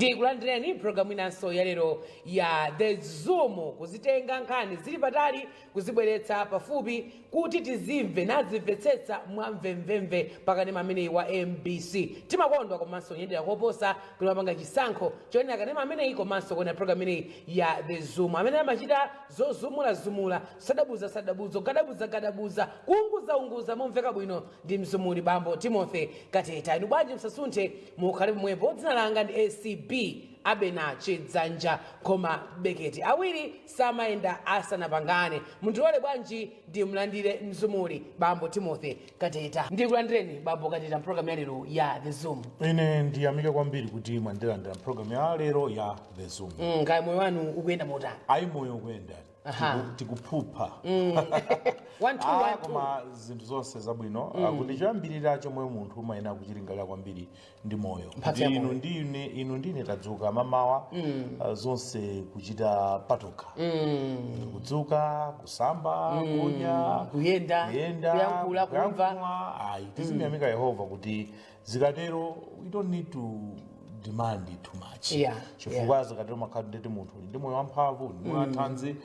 Ndikulandireni programu inanso ya lero ya The Zoom, kuzitenga nkhani zili patali kuzibweretsa pafupi kuti tizimve nazimvetsetsa mwamvemvemve pakanema ameneyi wa MBC. Timakondwa komanso kunyadira koposa kuti mapanga chisankho choonera kanema ameneyi komanso kuonera programu imeneyi ya The Zoom, amene amachita zozumulazumula, sadabuza sadabuza, gadabuza gadabuza, kuunguzaunguza momveka bwino ndi mzumuli bambo Timothy Kateta. Inu bwanji msasunthe, mukhale pomwepo. Dzina langa ndi ACB Abena Chidzanja koma Beketi. Awiri samayenda asanapangane. Mundilole bwanji ndimlandire mzumuli bambo Timothy Kateta. Ndikulandireni bambo Kateta mpulogalamu ya lero ya The Zoom. Ine ndiyamike kwambiri kuti mwandilandira mpulogalamu ya lero ya The Zoom. Kaya moyo wanu ukuyenda motani? Ayi, moyo ukuyenda. Tikuphupha. One, two, Ah, one, two. Koma zinthu zonse zabwino. Kuti choyambirira chomwe munthu umayenera kuchilingalira kwambiri ndi moyo. Mphatso ya Kuti inu moyo. ndine, inu ndine tadzuka mamawa, zonse kuchita patokha, kudzuka, kusamba, kudya, kuyenda, kuyenda, kuyankhula, kumva. Kuyankhula. Ayi, tizimuyamika Yehova kuti zikatero we don't need to demand it too much, chifukwa zikatero makhala ndeti munthu uli ndi moyo wamphamvu, uli ndi moyo wathanzi,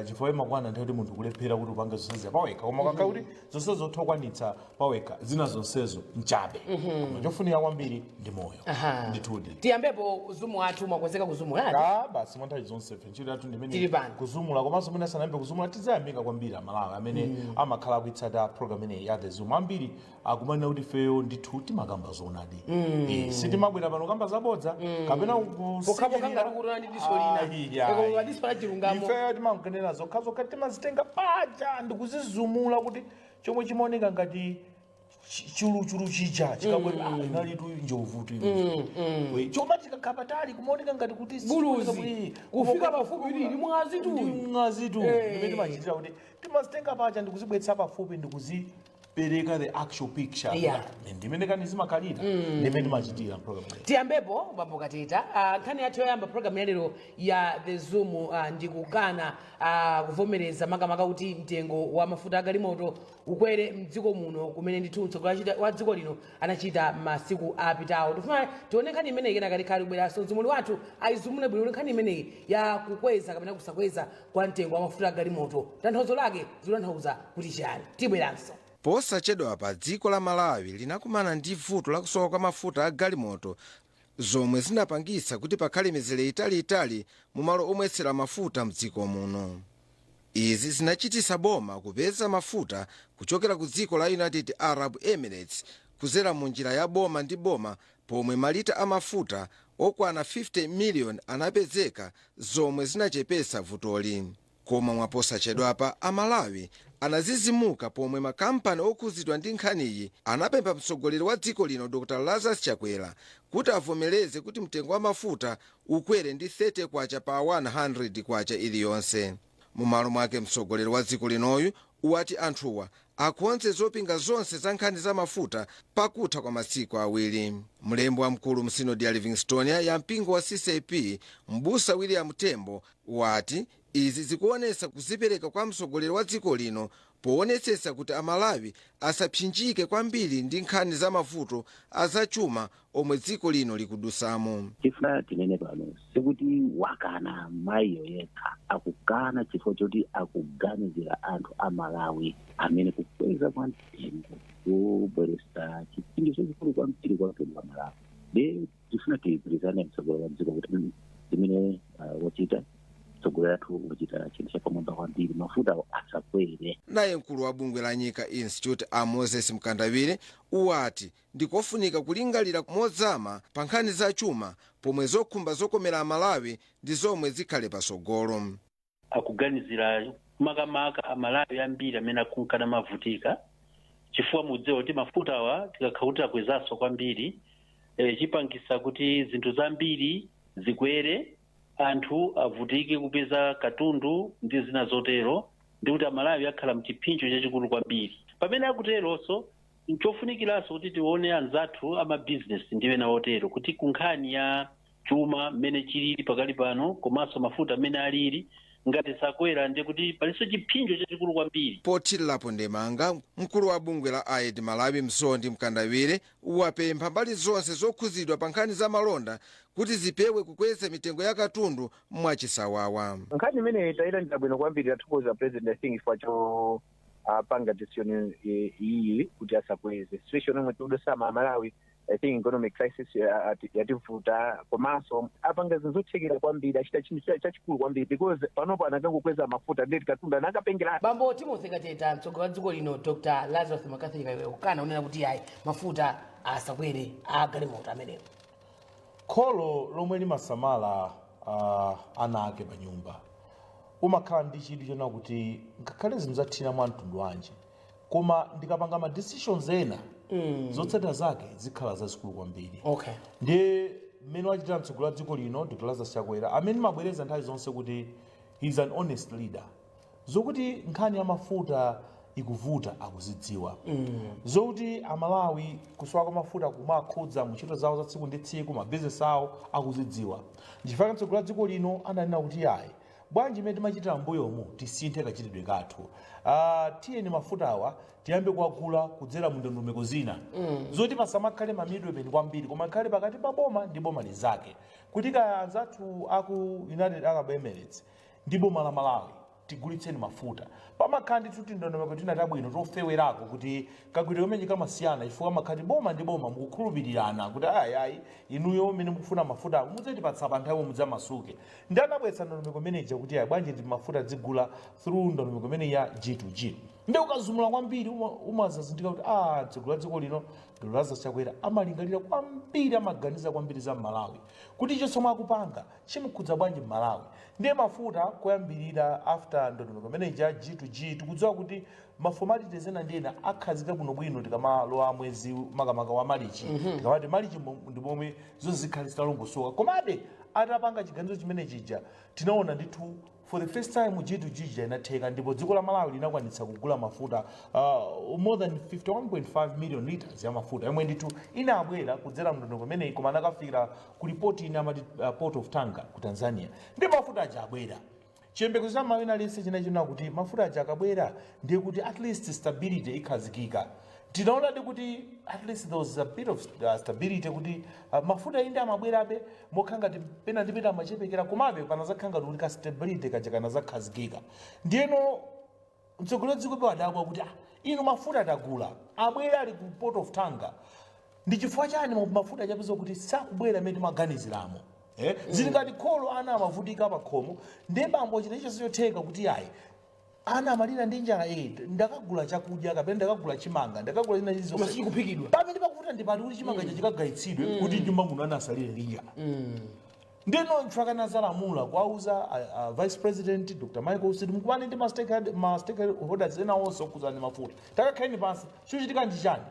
chifukwa imakwana nthawi kuti munthu kulephera kuti upange zonse pawekha, koma ukakhala kuti zonse zotokwanitsa pawekha, zina zonsezo mchabe. Koma chofunika kwambiri ndi moyo. Ndithudi. Tiyambepo zoom athu. Mwakonzeka kuzumuladi? Ah, basi, mwa nthawi zonse ife ntchito yathu Tili ndimene pano. kuzumula. Komanso mwina sanayambe kuzumula, tidzayamika kwambiri Amalawi amene amakhala akuitsata program ineyi ya The Zoom. Ambiri akumanena kuti ifeyo ndithu timakamba zoonadi. Sitimabwera pano kamba zabodza kapena Pokhapokha ngati ukuona ndi diso lina. Ayi, ayi. Koma diso la chilungamo. Ifeyo timankenera zokhazokha, timazitenga paja ndikuzizumula kuti chomwe chimaoneka ngati chuluchulu chija chikabwera, ah, inalitu njovutu iwe. Choma chikakhala patali kumaoneka ngati kuti Buluzi. Kufika Kufika pafupi ili mwazi tu. Ndi mwazi tu. Ndimene timachitira kuti timazitenga paja ndikuzibweretsa pafupi ndikuzipereka the actual picture. Ndimene kani zimakhalira, ndimene timachitira program iyi. Tiyambepo bambo Kateta. Nkhani yathu yoyamba program ya lero ya The Zoom ndikukana kuvomereza makamaka kuti mtengo wa mafuta agalimoto ukwere mdziko muno, kumene ndithu mtsogoleri wa dziko lino anachita masiku apitawo. Tifuna tione nkhani imeneyi, kenaka tikhale kubweranso mzumuli wathu ayizumule bwino nkhani imeneyi ya kukweza kapena kusakweza kwa mtengo wa mafuta agalimoto, tanthauzo lake zikutanthauza kuti chani. Tibweranso. Posachedwapa dziko la Malawi linakumana ndi vuto lakusowa kwa mafuta a galimoto, zomwe zinapangitsa kuti pakhale mizere italiitali mu malo omwetsera mafuta mdziko muno. Izi zinachititsa boma kupeza mafuta kuchokera ku dziko la United Arab Emirates kuzera mu njira ya boma ndi boma, pomwe malita amafuta okwana 50 miliyoni anapezeka, zomwe zinachepetsa vutoli. Koma mwaposachedwapa Amalawi anazizimuka pomwe makampani okhuzidwa ndi nkhaniyi anapempha mtsogoleri wa dziko lino Dr Lazarus Chakwera kuti avomereze kuti mtengo wa mafuta ukwere ndi 30 kwacha pa 100 kwacha iliyonse. Mumalo mwake mtsogoleri wa dziko linoyu wati anthuwa akonze zopinga zonse za nkhani za mafuta pakutha kwa masiku 2. Mlembi wamkulu msinodi ya Livingstonia ya mpingo wa CCAP, mbusa William Tembo, wati izi zikuonetsa kuzipereka kwa mtsogoleri wa dziko lino poonetsetsa kuti Amalawi asapsinjike kwambiri ndi nkhani za mavuto azachuma omwe dziko lino likudusamo. Tifuna tinene pano, sikuti wakana mayiyo yekha. Akukana chifukwa choti akuganizira anthu a Malawi amene kukweza kwa mtengo kubweresa chipsinjo chachikulu kwambiri kwa mtundu wa Malawi. De tifuna tigwirizane mtsogoleri wa dziko kuti zimene wachita mtsogoleri athu, wachita chinthu chapamwamba kwambiri, mafuta asakwere. Naye mkulu wa bungwe la Nyika Institute a Moses Mkandawire wati ndikofunika kulingalira mozama pa nkhani za chuma, pomwe zokhumba zokomera Amalawi ndi zomwe zikhale pasogolo. Akuganizira makamaka Amalawi ambiri amene akunkana mavutika, chifukwa mudziwa kuti mafuta awa tikakhala kuti akwezanso kwambiri, chipangisa kuti zinthu zambiri zikwere, anthu avutike kupeza katundu ndi zina zotero, ndi kuti Amalawi akhala mchipsinjo chachikulu kwambiri. Pamene akuteronso, nchofunikiranso kuti tione anzathu amabizinesi ndi ena otero kuti kunkhani ya chuma mmene chilili pakali pano, komanso mafuta mmene alili. Ngati sakwera, ndiye kuti palinso chipsinjo chachikulu kwambiri. Pothirirapo ndemanga, mkulu wa bungwe la AID Malawi, Msondi Mkandawire, wapempha mbali zonse zokhuzidwa pa nkhani za malonda kuti zipewe kukweza mitengo ya katundu mwachisawawa. Nkhani imeneyi tayilandira bwino kwambiri. Tathokoza President, I think, chifukwa cho apanga decision iyi kuti asakweze. Situation yomwe tikudusama Amalawi, I think economic crisis yativuta, komanso apanga zinthu zothekera kwambiri, achita chinthu chachikulu kwambiri, because panopo anakangokweza mafuta, ndeti katundu anakapengera. Bambo Timothy Kateta, mtsogoleri wa dziko lino Dr Lazarus McCarthy Chakwera unena kuti ayi, mafuta asakwere a galimoto amenewo. Kholo lomwe limasamala ana ake pa nyumba umakhala ndi chidwi chona kuti ngakhale zinthu zathina mwa mtundu wanji, koma ndikapanga ma decisions ena, zotsatira zake zikhala zazikulu kwambiri. Ndiye mmene wachitira mtsogoleri wa dziko lino Dr Lazarus Chakwera, amene mabwereza nthawi zonse kuti he is an honest leader, zokuti nkhani ya mafuta ikuvuta akuzidziwa, zokuti Amalawi kusowa kwa mafuta kumakhudza mu ntchito zawo za tsiku ndi tsiku, mabizinesi awo, akuzidziwa. Nchifukwa mtsogoleri wa dziko lino ananena kuti ayi, bwanji imene timachitira mbuyomu tisinthe kachitidwe kathu, tiyeni mafuta awa tiyambe kuwagula kudzera mu ndondomeko zina zoti pasamakhale ma middlemen kwambiri, koma khale pakati pa boma ndi boma lizake, kuti kaya anzathu aku United Arab Emirates ndi boma la Malawi tigulitseni mafuta, pamakhala ndithu tindondomeko tina tabwino tofewerako kuti kagwiridwe kamenye kamasiyana, chifukwa makhati boma ndi boma mukukhulupirirana kuti ayi ayi, inuyo mmene mukufuna mafuta ako mudzatipatsa pa nthawi mudzamasuke. Ndi anabweretsa ndondomeko imeneja kuti ayi, bwanji ti mafuta dzigula through ndondomeko imene ya G2G. Ndi ukazumula kwambiri umazazindika kuti mtsogoleri wa dziko lino Dr Lazarus Chakwera amalingalira kwambiri, amaganiza kwambiri za Malawi, kuti icho chomwe akupanga chimukhudza bwanji Mmalawi. Ndiye mafuta kuyambirira after ndondomeko imeneja G2G, tikudziwa kuti ma formalities ena ndi ena akhazika bwinobwino tikamalowa mwezi makamaka wa Malichi. Tikamati Malichi ndi momwe zonse zikhale zitalongosoka. Komabe atapanga chiganizo chimene chija, tinaona ndithu for the first time G2G ija inatheka, ndipo dziko la Malawi linakwanitsa kugula mafuta more than 51.5 million liters ya mafuta yomwe ndithu inabwera kudzera mndondomeko imeneyi, koma anakafikira ku port ina amati Port of Tanga ku Tanzania. Ndi mafuta aja abwera, chiyembekezo cha mawina aliyense chinachina kuti mafuta aja akabwera ndiye kuti at least stability ikhazikika. Tinaonadi kuti at least there was a bit of stability, kuti mafuta inde amabwerabe mokha ngati pena ndi pena amachepekera, komabe panazakhala ngati kuti ka stability kaja kanazakhazikika. Ndiyeno mtsogoleri wa dziko adabwa kuti inu, mafuta tagula, abwera, ali ku Port of Tanga, ndi chifukwa chani mafuta achapeza kuti sakubwera imene timaganiziramo? Eh? Zili ngati kholo, ana amavutika pa khomo, ndiye bambo chita chonse chotheka kuti ayi, ana amalira ndi njala, ndakagula chakudya kapena ndakagula chimanga, ndakagula china koma chilizonse, sichikuphikidwa. Pamene pakuvuta ndi pati kuti chimanga chikagayitsidwe kuti nyumba muno ana asalire ndi njala? Ndeno mfakana zalamula kuauza Vice President Dr Michael Usi, mukumane ndi ma stakeholders ena onse okhudzana ndi mafuta, takakhaleni pansi, chikuchitika ndi chani?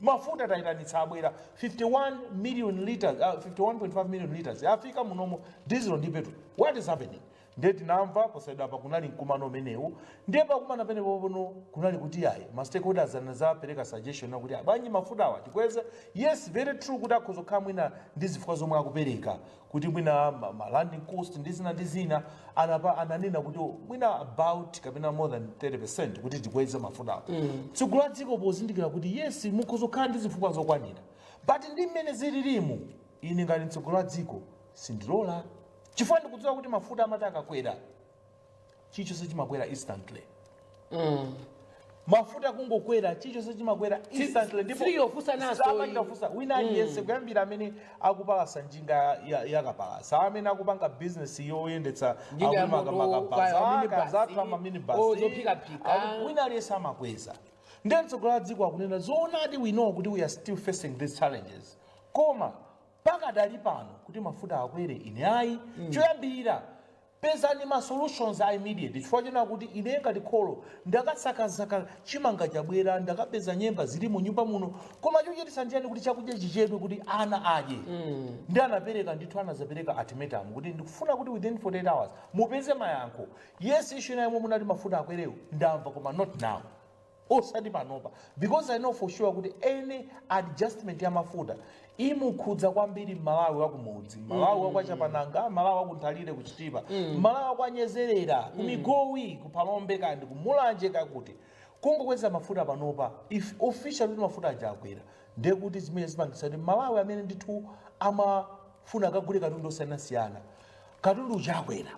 Mafuta tayitanitsa, abwera 51 million liters, 51.5 million liters afika munomo, diesel ndi petrol. What is happening? Ndiye tinamva posayidwa apa kunali mkumano umenewu. Ndiye pakumana penepo pono kunali kuti ayi, ma stakeholders anazapereka suggestion kuti ayi, bwanji mafuta awa tikweze? Yes, very true kuti akhoza kukhala mwina ndi zifukwa zomwe akupereka kuti mwina ma landing cost ndi zina ndi zina, anapa ananena kuti mwina about kapena more than 30% kuti tikweze mafuta awa. Mtsogoleri wa dziko pozindikira kuti yes, mukhoza kukhala ndi zifukwa zokwanira, but ndi mmene zililimu, ine ngati mtsogoleri wa dziko sindilola, chifukwa ndikudziwa kuti mafuta amati akakwera, chilichonse chimakwera instantly. Mafuta kungokwera, chilichonse chimakwera instantly. Ndipo siliyofusa naso. Samachita kufusa wina aliyense, kuyambira amene akupalasa njinga yakapalasa, amene akupanga business yoyendetsa njinga ya akulima moto, makabasi, kaya minibus, zathu ama minibus, oh, zophikaphika. Wina aliyense amakweza. Ndiye mtsogoleri wa dziko akunena zoonadi, we know kuti we are still facing these challenges, koma pakadali pano kuti mafuta akwere, ine ayi. Choyambirira, pezani ma solutions a immediate, chifukwa chena kuti ine ngati kholo ndakasakazaka chimanga, chabwera, ndakapeza nyemba zili mu nyumba muno, koma chochititsa ndiyani kuti chakudya chichedwe kuti ana adye? Ndi anapereka ndithu, anazapereka ultimatum kuti ndikufuna kuti within 48 hours mupeze mayankho. Yes, issue ina yomwe munati mafuta akwerewo ndamva, koma not now. Osati panopa, because I know for sure kuti any adjustment ya mafuta imukhudza kwambiri Malawi wakumudzi, Malawi wakwachapananga, Malawi wakunthalire, kuchitipa, Malawi wakwanyezerera, kumigowi, kuphalombe, kandi kumulanje, kakuti kungokweza mafuta panopa, if officially kuti mafuta aja akwera, ndiye kuti zimene zipangisa kuti Malawi amene ndithu amafuna akagule katundu osiyanasiyana, katundu uchakwera.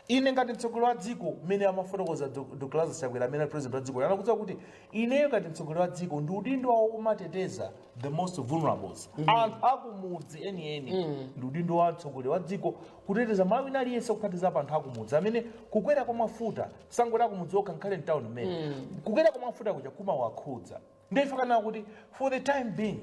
Ine ngati mtsogoleri wa dziko, mmene amafotokoza Dr Lazarus Chakwera amene ali president wa dziko, anakuza kuti ineyo ngati mtsogoleri wa dziko ndi udindo wawo umateteza the most vulnerables, anthu akumudzi enieni. Ndi udindo wa mtsogoleri wa dziko kuteteza Malawi wina aliyense, kuphatizapo anthu akumudzi amene kukwera kwa mafuta, sangoti akumudzi okha, nkhale mtawuni mmene kukwera kwa mafuta kuja kumawakhudza. Ndife kana kuti for the time being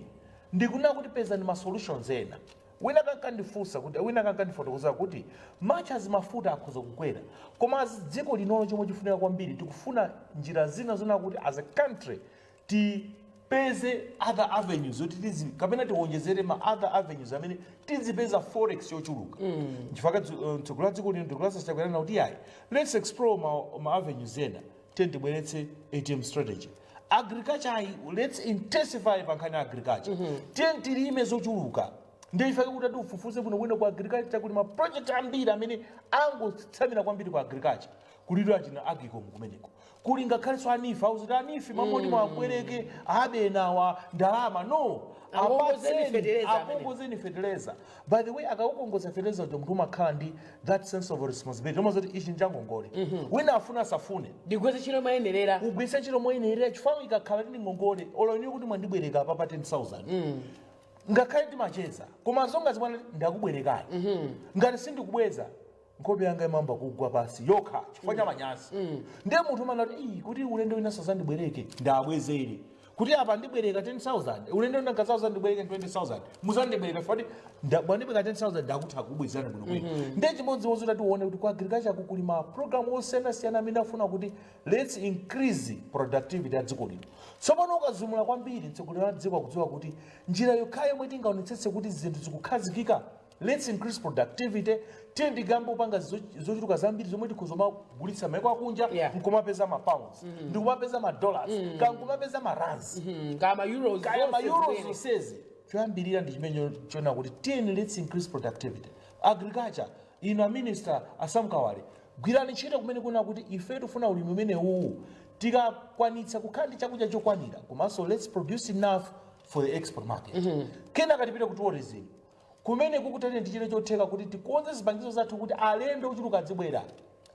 ndikunena kuti pezani ma solutions ena. Wina kankandifunsa kuti, wina kankandifotokoza kuti much as mafuta akhoza kukwera, koma as dziko linolo chomwe chifunika kwambiri, tikufuna njira zina zona kuti as a country tipeze other avenues zoti tizi kapena tiwonjezere ma other avenues amene tizipeza forex yochuluka. Nchifukwa mtsogoleri wa dziko lino Dr Lazarus Chakwera kuti yayi, let's explore ma avenues ena, tiye tibweretse ATM strategy, agriculture ayi, let's intensify pa nkhani ya agriculture, tiye tilime zochuluka. Ndiye kuti ati ufufuze bwinobwino ku agriculture kuti ma project ambiri amene angotsamira kwambiri ku agriculture, kulidwa achina Agcom kumeneko, kuli ngakhalenso a NEEF, auziti a NEEF mamoti mwabwereke abenawa ndalama no. Akongozeni Apatseni, fetereza amene. Akongozeni fetereza. By the way, akakukongoza fetereza uja, munthu umakhala ndi that sense of responsibility umazoti ichi njangongole, wina afuna asafune, ndigwetse ntchito moyenerera. Ugwiritse ntchito moyenerera, chifukwa ikakhala ndi ngongole, olo ine kuti mwandibwereka pa 10,000, ngakhale timacheza, koma zonga zimwana ndakubwerekani, ngati sindikubweza nkhope yanga imamba kugwa pasi yokha chifukwa cha manyazi. Ndiye munthu umanati "Ii, kuti ulendo wina sazandibwereke, ndabwezere kuti apa ndibwereka 10,000, ulendo wina ngazauza ndibwereke 20,000, muzandibwereka fati mwandibwereka 10,000, ndakutha kubwezana bwinobwino." Ndiye chimodzimodzi kuti tione kuti ku agriculture kukuli ma program osiyanasiyana amene afuna kuti let's increase productivity ya dziko lino. Tsopano ukazumula kwambiri, mtsogoleri wa dziko akudziwa kuti njira yokhayo yomwe tingaonetsetse kuti zinthu zikukhazikika, let's increase productivity, tiye ndigambe kupanga zochuluka zambiri zomwe tikhoza kumagulitsa maiko akunja, nkumapeza ma pounds, ndikumapeza ma dollars, kaya nkumapeza ma rands, kama euros, kaya ma zonse euros zimene. Zonsezi choyambirira ndi chimene chona kuti tiyeni let's increase productivity, agriculture. Inu a minister a Sam Kawale, gwirani ntchito kumene kuna kuti ife tifuna ulimi umene uwu tikakwanitsa kukhala ndi chakudya chokwanira, komanso let's produce enough for the export market. Kenaka tipite ku tourism kumene kukutene ndichite chotheka kuti tikonze zipangizo zathu kuti alendo ochuluka azibwera.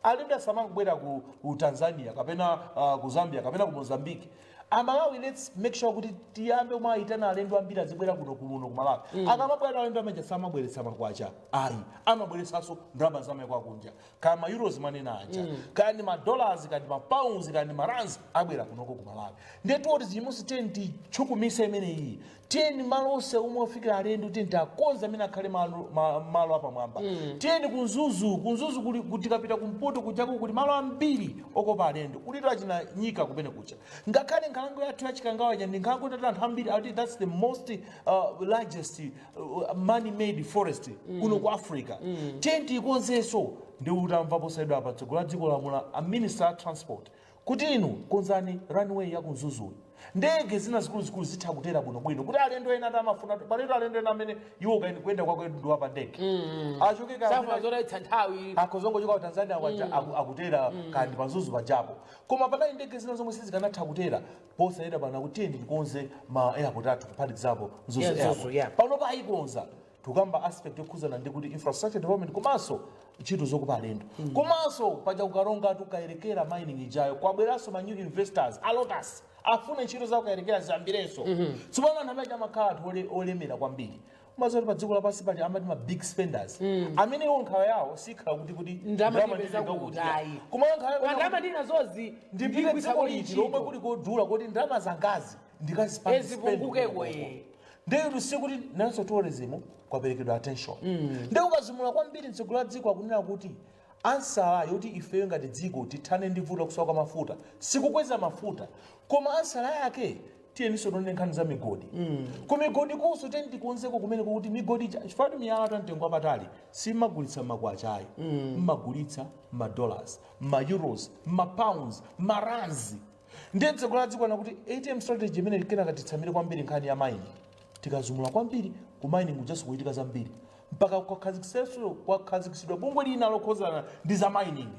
Alendo asamangobwera ku Tanzania kapena ku Zambia kapena ku Mozambique. Amalawi, let's make sure kuti tiyambe kumayitana alendo ambiri azibwera kuno ku Malawi. Akamabwera alendo amene samabweretsa makwacha ayi, amabweretsanso ndalama zamaiko akunja, kaya ma euros manena aja, kaya ndi ma dollars, kaya ndi ma pounds, kaya ndi ma rands, abwera kunoko ku Malawi. Ndiye tourism imonso tiyeni tichukumise imeneyi. Tiyeni malo onse omwe ofikira alendo tiyeni tiakonze amene akhale malo apamwamba. Tiyeni kunzuzu, kunzuzu kuli kuti tikapita kumpoto kuchako kuli malo ambiri okopa alendo, kulito achina nyika kumene kucha, ngakhale nkhalango yathu yachikangawa ija ndi nkhalango tati anthu ambiri akuti that's the most largest man made forest kuno ku Africa. Tiyeni tiyikonzenso. Ndi utamva posayidwa apa tsogolo la dziko lamula a minister a transport kuti inu konzani runway ya kumzuzuyi, ndege zina zikuluzikulu zitha kutera bwinobwino kuti alendo ena ati amafuna paleto alendo ena amene iwo kuyenda kwake ndiwa pa ndege achoke safuna zotayitsa nthawi. Akhozongochoka ku Tanzania kwaja akutera kandi pazuzu pajapo, koma panali ndege zina zomwe sizikanatha kutera. Posayenda pana kuti tiyeni tikonze ma airport athu, kuphatikizapo Mzuzu Yeah, Mzuzu, Airport. Pano payikonza, tukamba aspect yokhuzana ndi kuti infrastructure development komanso ntchito zokopa alendo. Komanso paja kukaronga tukayerekera mining ijayo kwabweranso ma new investors a Lotus, afune ntchito zawo kayerekera ziyambirenso. Tsopano anthu amene amakhala anthu olemera kwambiri, mazoti pa dziko lapansi pali amati ma big spenders amene iwo nkhawa yawo sikhala kuti ndalama ndalama ndipeza nditenga kuti kuti ayi. Koma nkhawa yawo ndalama ndinazozi ndipite ndikugwiritsa dziko kodi liti lomwe ntchito. kuli kodula kuti ndalama zangazi ndikazipanga Ezipungukeko, eh. Ndiye sikuti nanso tourism kwaperekedwa attention. Ndiye ukazumula kwambiri, mtsogoleri wa dziko akunena kuti answer yoti ifeyo ngati dziko tithane ndi vuto lakusowa kwa mafuta sikukweza mafuta, koma answer yake tiyeninso tione nkhani za migodi. Ku migodi kunso tiyeni tikonzeko kumene kuti migodi chifukwa kuti miyala ta mtengo wapatali simmagulitsa makwacha ayi, mmagulitsa ma dollars, ma euros, ma pounds, ma rands. Ndiye mtsogoleri wa dziko kuti ATM strategy imene kenaka titsamire kwambiri nkhani ya mining. Tikazumula kwambiri ku mining kujaso kuitika zambiri, mpaka kwakhazikitsidwa bungwe lina lokhuzana ndi za mining,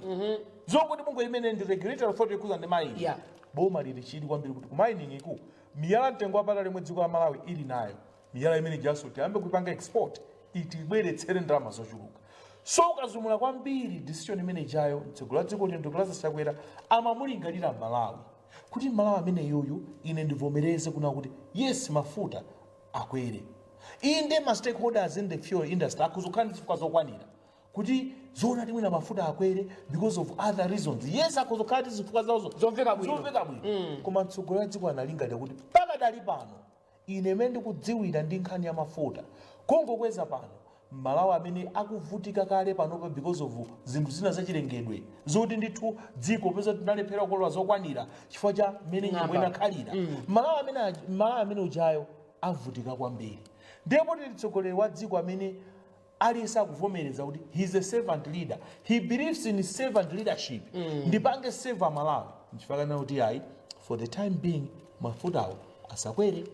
zokuti bungwe limene ndi regulatory authority yokhuzana ndi mining. Boma lili chidi kwambiri kuti ku mining iku, miyala mtengo wapatali imwe dziko la Malawi ili nayo, miyala imene jaso tiyambe kuipanga export, itibweretsere ndalama zochuluka. So ukazumula kwambiri decision imene ijayo, mtsogoleri wa dziko lino Dr Lazarus Chakwera amamulingalira Malawi, kuti Malawi amene yoyu ine ndivomereze kuna kuti yes, mafuta akwere. Inde, ma stakeholders in the fuel industry akuzokhala ndi zifukwa zokwanira kuti zoona timwina mafuta akwere because of other reasons. Yes, akuzokhala ndi zifukwa zawozo Zomveka bwino. Zomveka bwino. Koma mtsogoleri wa dziko analingalira kuti pakadali pano, ine imene ndikudziwira ndi nkhani ya mafuta, kungokweza pano, Malawi amene akuvutika kale panopa because of zinthu zina zachilengedwe, zoti ndithu dziko peza tinalephera kukolola zokwanira chifukwa cha mmene nyengo Ng'amba. inakhalira, Malawi amene ujayo avutika kwambiri. Ndipo tili mtsogoleri wa dziko amene aliyense akuvomereza kuti he is a servant leader, he believes in servant leadership. Ndipange serve Malawi, nchifukwa kana kuti ayi, for the time being mafutawo asakwere.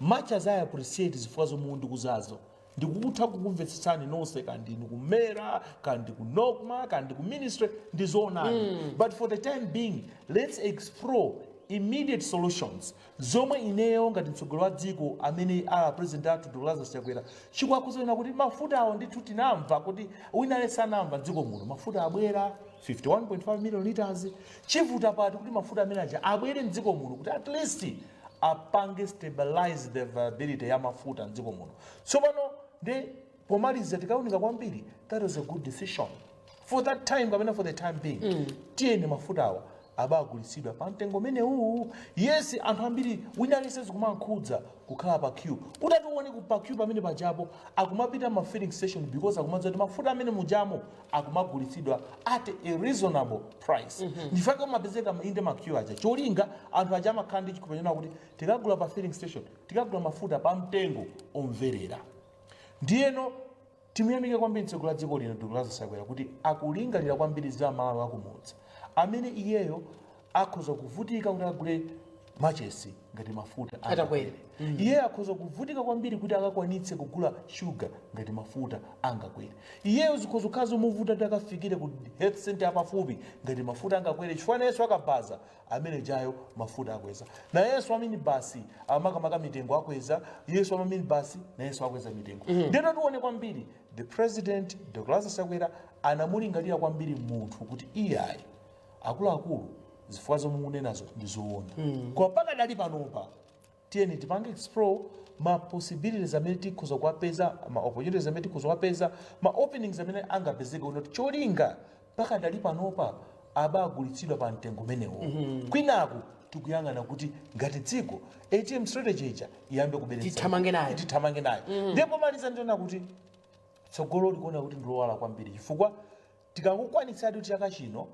Much as I appreciate zifukwa zomwe ndikuzazo, ndikutha kukumvetsetsani nonse, kandi ndikumera, kandi ku NOCMA, kandi ku ministry, ndizoonani, but for the time being let's explore immediate solutions zomwe ineyo ngati mtsogoleri wa dziko amene ala president athu Dr Lazarus Chakwera chikuakuzana kuti mafuta awo ndithu tinamva kuti wina aliyense anamva dziko muno mafuta abwera 51.5 million liters. Chivuta pati kuti mafuta amene aja abwere mdziko muno kuti at least apange stabilize the availability ya mafuta mdziko muno? Tsopano ndi pomaliza, tikaunika kwambiri, that was a good decision for that time kapena for the time being. Tiyeni mafutawa abagulitsidwa pa mtengo umenewu. Yes, anthu ambiri, wina aliyense zikumankhudza kukhala pa queue. Utati uone ku pa queue pamene pajapo, akumapita ma filling station because akumadziwa kuti mafuta amene mujamo akumagulitsidwa at a reasonable price. Ndifake umapezeka inde ma queue aja. Cholinga anthu aja amakhala ndi chikhulupiriro kuti tikagula pa filling station, tikagula mafuta pa mtengo omverera. Ndiyeno timuyamike kwambiri mtsogoleri wa dziko lino Dr Lazarus Chakwera kuti akulingalira kwambiri za Malawi akumudzi amene iyeyo akhoza kuvutika kuti agule machesi ngati mafuta Atakwera. Iyeyo akhoza kuvutika kwambiri kuti akakwanitse kugula shuga ngati mafuta angakwere. Iyeyo zikhoza kukhala zomuvuta kuti akafikire ku health center apafupi ngati mafuta angakwere, chifukwa nayenso akabaza amene jayo mafuta akweza, nayenso amene basi amakamaka mitengo akweza, yesu amamini basi nayenso akweza mitengo. Ndiyeno tione kwambiri the president Dr Lazarus Chakwera anamulingalira kwambiri munthu kuti iyayi, akuluakulu, zifukwa zomwe mukunenazo ndi zoona, koma pakadali panopa tiyeni tipange explore ma possibilities amene tikhoza kuwapeza, ma opportunities amene tikhoza kuwapeza, ma openings amene angapezeke kuno. Cholinga pakadali panopa abagulitsidwa pa mtengo umenewo, kwinaku tikuyang'ana kuti ngati dziko ATM strategy ija iyambe kubweretsa. Tithamange nayo. Tithamange nayo. Ndipo maliza ndiona kuti tsogolo likuona kuti ndilowala kwambiri, chifukwa tikangokwanitsadi kuti chaka chino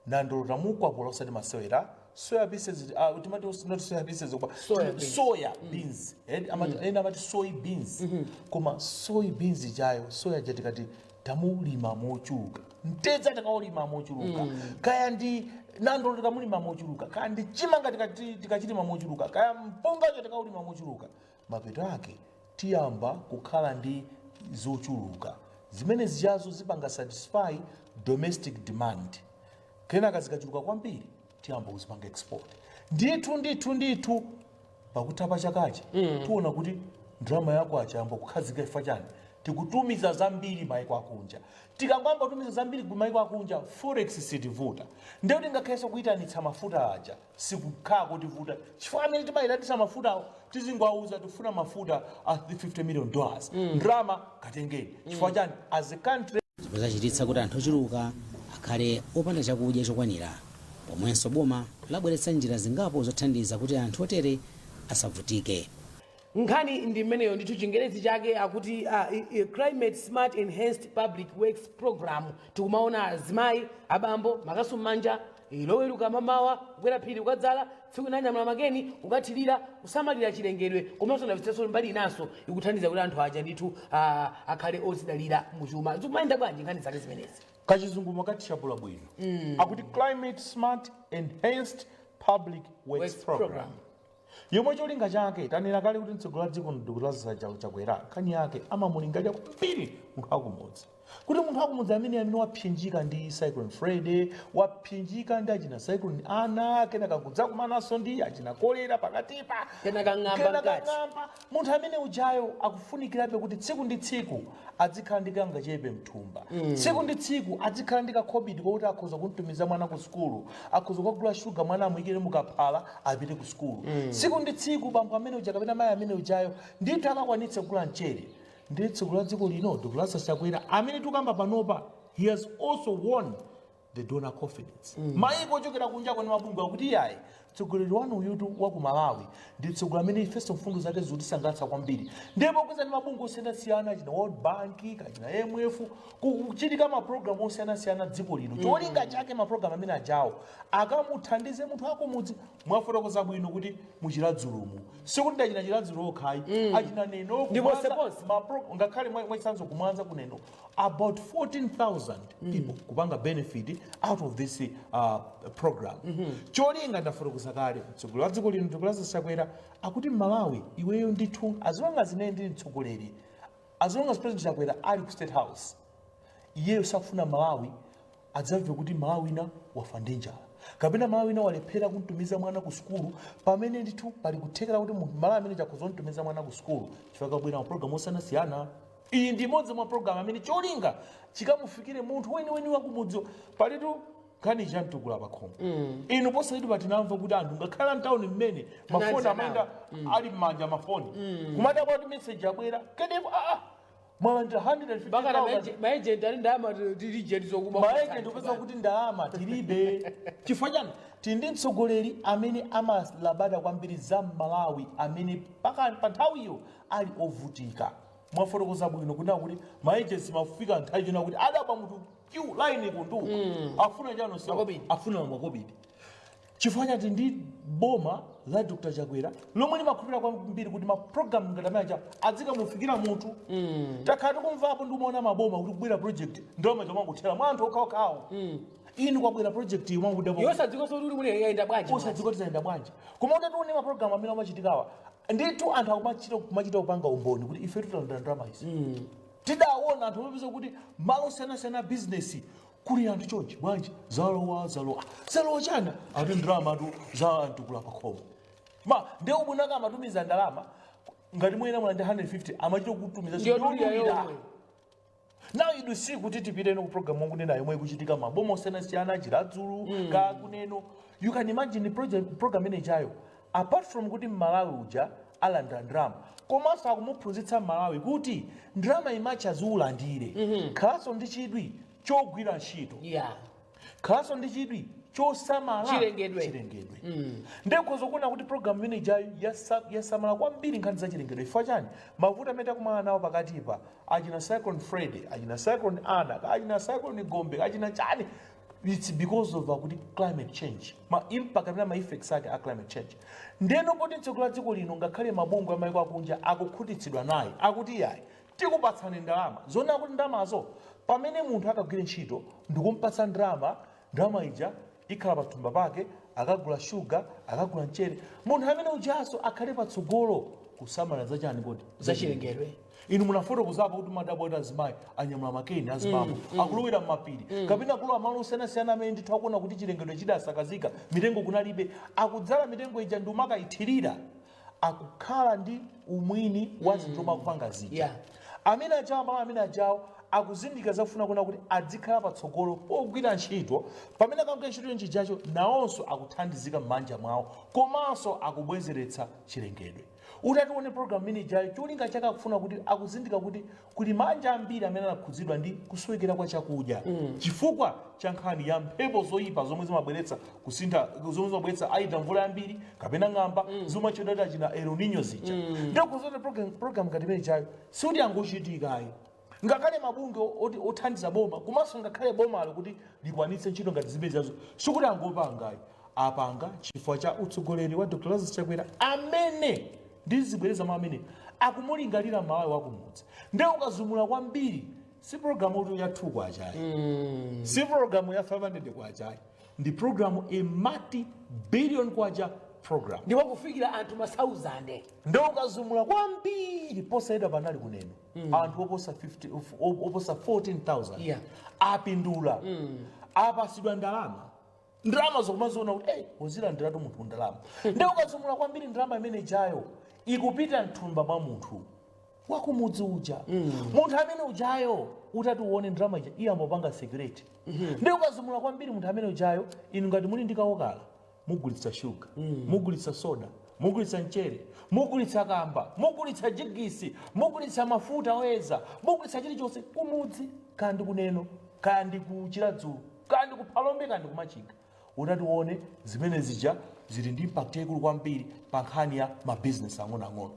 nandolo tamukwapula usati masewera, soya pieces, timati not soya pieces koma Soya beans. Soya beans. Ena amati soy beans, koma soy beans chayo, soya ja tikati tamulima mochuluka, mtedza tikaulima mochuluka, kaya ndi nandolo tikamulima mochuluka, kaya ndi chimanga tikachilima mochuluka, kaya mpungacho tikaulima mochuluka, mapeto ake tiyamba kukhala ndi zochuluka zimene zichazo zipanga satisfy domestic demand. Kenaka zikachuluka kwambiri tiyamba kuzipanga export. Ndithu ndithu ndithu, pakutha pa chakachi tiona kuti ndalama yako achayamba kukhazika. Ifa chani? Tikutumiza zambiri maiko akunja. Tikangoyamba kutumiza zambiri ku maiko akunja, forex sitivuta. Ndekuti ngakhalenso kuyitanitsa mafuta aja sikukhala kotivuta, chifukwa amene timayitanitsa mafutawo tizingowauza tikufuna mafuta a $50 million, ndalama katengeni. Chifukwa chani? As a country Zomwe zachititsa kuti anthu ochuluka akhale opanda chakudya chokwanira, pomwenso boma labweretsa njira zingapo zothandiza kuti anthu otere asavutike. Nkhani ndi mmeneyo ndithu. Chingerezi chake akuti Climate Smart Enhanced Public Works Program. Tikumaona azimayi, abambo, makasu m'manja, loweruka mamawa kukwera phiri kukadzala, tsiku inanyamula makeni kukathirira, kusamalira chilengedwe, komanso ndamvetsetsa mbali inanso ikuthandiza kuti anthu aja ndithu akhale ozidalira muchuma. Zikumayenda bwanji nkhani zake zimenezi? Kachizungu makatishapula bwino. Akuti Climate Smart Enhanced Public Works Works Program, Program, yomwe cholinga chake tanena kale kuti mtsogoleri wa dziko Dr. Lazarus Chakwera nkhani yake amamulingalira kwambiri munthu akumudzi, kuti munthu akumudzi amene wapsinjika ndi Cyclone Freddy, wapsinjika ndi achina Cyclone Ana, kenaka kudzakumananso ndi achina kolera pakatipa, Kenaka ng'amba kenaka mkati. ng'amba. Munthu amene ujayo akufunikirabe kuti tsiku ndi tsiku azikhala ndi kangachepe mthumba, tsiku ndi tsiku azikhala ndi kakhobidi kokuti akhoza kumtumiza mwana ku sukulu, akhoza kukagula shuga mwana amuyikire mukaphala apite ku sukulu. Tsiku ndi tsiku bambo amene uja kapena mayi amene ujayo ndithu akakwanitse kugula mchere. Ndi tsiku la dziko lino Dr. Lazarus Chakwera amene tikamba panopa, he has also won the donor confidence. Maiko ochokera kunja kwene mabungwe akuti iyayi, mtsogoleri wanu uyutu wa ku Malawi ndi mtsogoleri amene ifenso mfundo zake zikutisangalatsa kwambiri. Ndipo kweza ndi mabungwe osiyanasiyana, achina World Bank, kachina IMF, kuchitika mapulogalamu osiyanasiyana dziko lino. Cholinga chake mapulogalamu amene ajawo akamuthandize munthu akumudzi. Mwafotokoza bwino kuti muchiradzulumu, sikuti ndachina Chiradzulu okhayi, achina Neno, Ndi Kumwanza, ponseponse. Ngakhale mwachitsanzo kumwanza kuneno about 14,000 people kupanga benefit out of this program. Cholinga ndafotokoza kale, mtsogoleri wa dziko lino Dr. Lazarus Chakwera akuti Malawi iweyo ndithu, as long as ine ndili mtsogoleri, as long as President Chakwera ali ku State House, iyeyo sakufuna Malawi adzamve kuti Malawi ina wafa ndi njala kapena Malawi ina walephera kumtumiza mwana ku sukulu, pamene ndithu pali kuthekera kuti munthu Malawi amene chakhoza kumtumiza mwana ku sukulu chifukwa kabwera mapulogalamu osiyanasiyana. Iyi ndi imodzi mwa program amene cholinga chikamufikire munthu weniweni wakumudzi. Palitu nkhani chamtukula pakhomo. Inu posachedwa tinamva kuti anthu ngakhala mtawuni mmene mafoni Anadza. amayenda ali m'manja mafoni, kumadabwa kuti message abwera kedepo, aa, mwalandira 150,000. Bakana maejenti ali ndalama tilijeti zokuba. Maejenti upeza kuti ndalama tilibe. Chifukwa chani? Tili ndi mtsogoleri amene amalabada kwambiri za Malawi amene pa nthawiyo ali ovutika. Mwafotokoza bwino kunena kuti maagency mafika nthawi china kuti adaba munthu queue line kunduka, afuna chano Makobidi. afuna makobidi. Chifukwa chati ndi boma la Dr. Chakwera lomwe limakhulupirira kwambiri kuti mapulogalamu ngati amene aja azikamufikira munthu. Takhala tikumvapo ndi umaona maboma kuti kubwera project, ndalama chomangothera mwa anthu okhaokhawo. Inu kwabwera project imwe. Yosadzikoso kuti mune yayenda bwanji. Osadziko tizayenda bwanji. Koma utatione mapulogalamu amene amachitikawa ndithu anthu akumachita kumachita kupanga umboni kuti ife titalandira ndalama izi. Tidaona anthu amapeza kuti malo osiyanasiyana a bizinesi kuli anthu chonchi, bwanji zalowa zalowa zalowa chana, ati ndalama tu za antukula pakhomo. Ma ndiye ubwinaka amatumiza ndalama ngati mwina mulandi 150 amachita kutumiza. Ndiyodulira yomwe. Now you see kuti tipite ku program wangunena yomwe ikuchitika maboma osiyanasiyana, Chiradzulu ka kuneno, you can imagine project program imene ichayo, apart from kuti Mmalawi uja alandira ndalama, komanso akumuphunzitsa Mmalawi kuti ndalama imacha ziulandire, khalanso ndi chidwi chogwira ntchito, khalanso ndi chidwi chosamala chilengedwe. Chilengedwe. Ndikhoza kuona kuti program imene ijayo yasamala kwambiri nkhani za chilengedwe. Chifukwa chani? Mavuto amene takumana nawo pakatipa, achina Cyclone Freddy, achina Cyclone Ana, achina Cyclone Gombe, achina chani, it's because of kuti climate change, ma impact amene ma effects ake a climate change. Ndeno poti mtsogoleri wa dziko lino ngakhale mabungwe amayiko akunja akukhutitsidwa naye, akuti yayi, tikupatsani ndalama zoona kuti ndalamazo pamene munthu akagwire ntchito ndikumpatsa ndalama, ndalama ija ikhala pathumba pake, akagula shuga, akagula mchere. Munthu amene ujaso akhale patsogolo kusamala zachani kodi? Zachilengedwe. Inu munafotokozapo kuti madabwa kuti azimayi anyamula makeni, azibambo akulowera mmapiri kapena akulowa malo osiyanasiyana amene ndithu akuona kuti chilengedwe chidasakazika, mitengo kunalibe, akudzala mitengo ija ndi umakayithirira, akukhala ndi umwini wa zinthu zomwe akupanga zija. Amene ajawo, malo amene ajawo akuzindikira zakufuna kuona kuti adzikhala patsogolo pogwira ntchito. Pamene akagwira ntchito nchijacho, nawonso akuthandizika m'manja mwawo komanso akubwezeretsa chilengedwe. Utatione program imene ijayo, cholinga chake akufuna kuti akuzindika kuti kuli manja ambiri amene anakhudzidwa ndi kusowekera kwa chakudya chifukwa cha nkhani ya mphepo zoyipa zomwe zimabweretsa kusintha, zomwe zimabweretsa aida mvula yambiri kapena ng'amba, zomwe achedwa achina El Nino zija. Ndikuzoti program ngati imene ijayo sikuti yangochitikayi. Ngakhale mabungwe othandiza boma komanso ngakhale bomalo kuti likwanitse ntchito ngati zimene zazo, sikuti angopangayi, apanga chifukwa cha utsogoleri wa Dr. Lazarus Chakwera amene ndizibwereza mwa amene akumulingalira Malawi wakumudzi. Ndiye ukazumula kwambiri, si programu ya 2 kwachayi, si programu ya 500 kwachayi. Ndi program, a multi billion kwacha program. Ndipo kufikira anthu masauzande. Ndo ukazumula kwambiri, posayeda panali kuneno anthu oposa 50, oposa 14,000 apindula, apasidwa ndalama, ndalama zokumaziona kuti hey, uzilandiratu munthu ndalama. Ndi ukazumula kwambiri, ndalama imene ijayo ikupita mthumba mwa munthu wakumudzi uja. Munthu amene ujayo, utati uone ndalama ija, iye amapanga security. Ndi ukazumula kwambiri, munthu amene ujayo, inu ngati muli ndi kawokala, mugulitsa shuga, mugulitsa soda, mugulitsa mchere, mugulitsa kamba, mugulitsa jigisi, mugulitsa mafuta oyeza, mugulitsa chilichonse kumudzi, kaya ndi kuneno, kaya ndi kuchiradzulu, kaya ndi kuphalombe, kaya ndi kumachinga. Utati uone, zimene zija zili ndi impact yaikulu kwambiri pa nkhani ya mabizinesi ang'onoang'ono.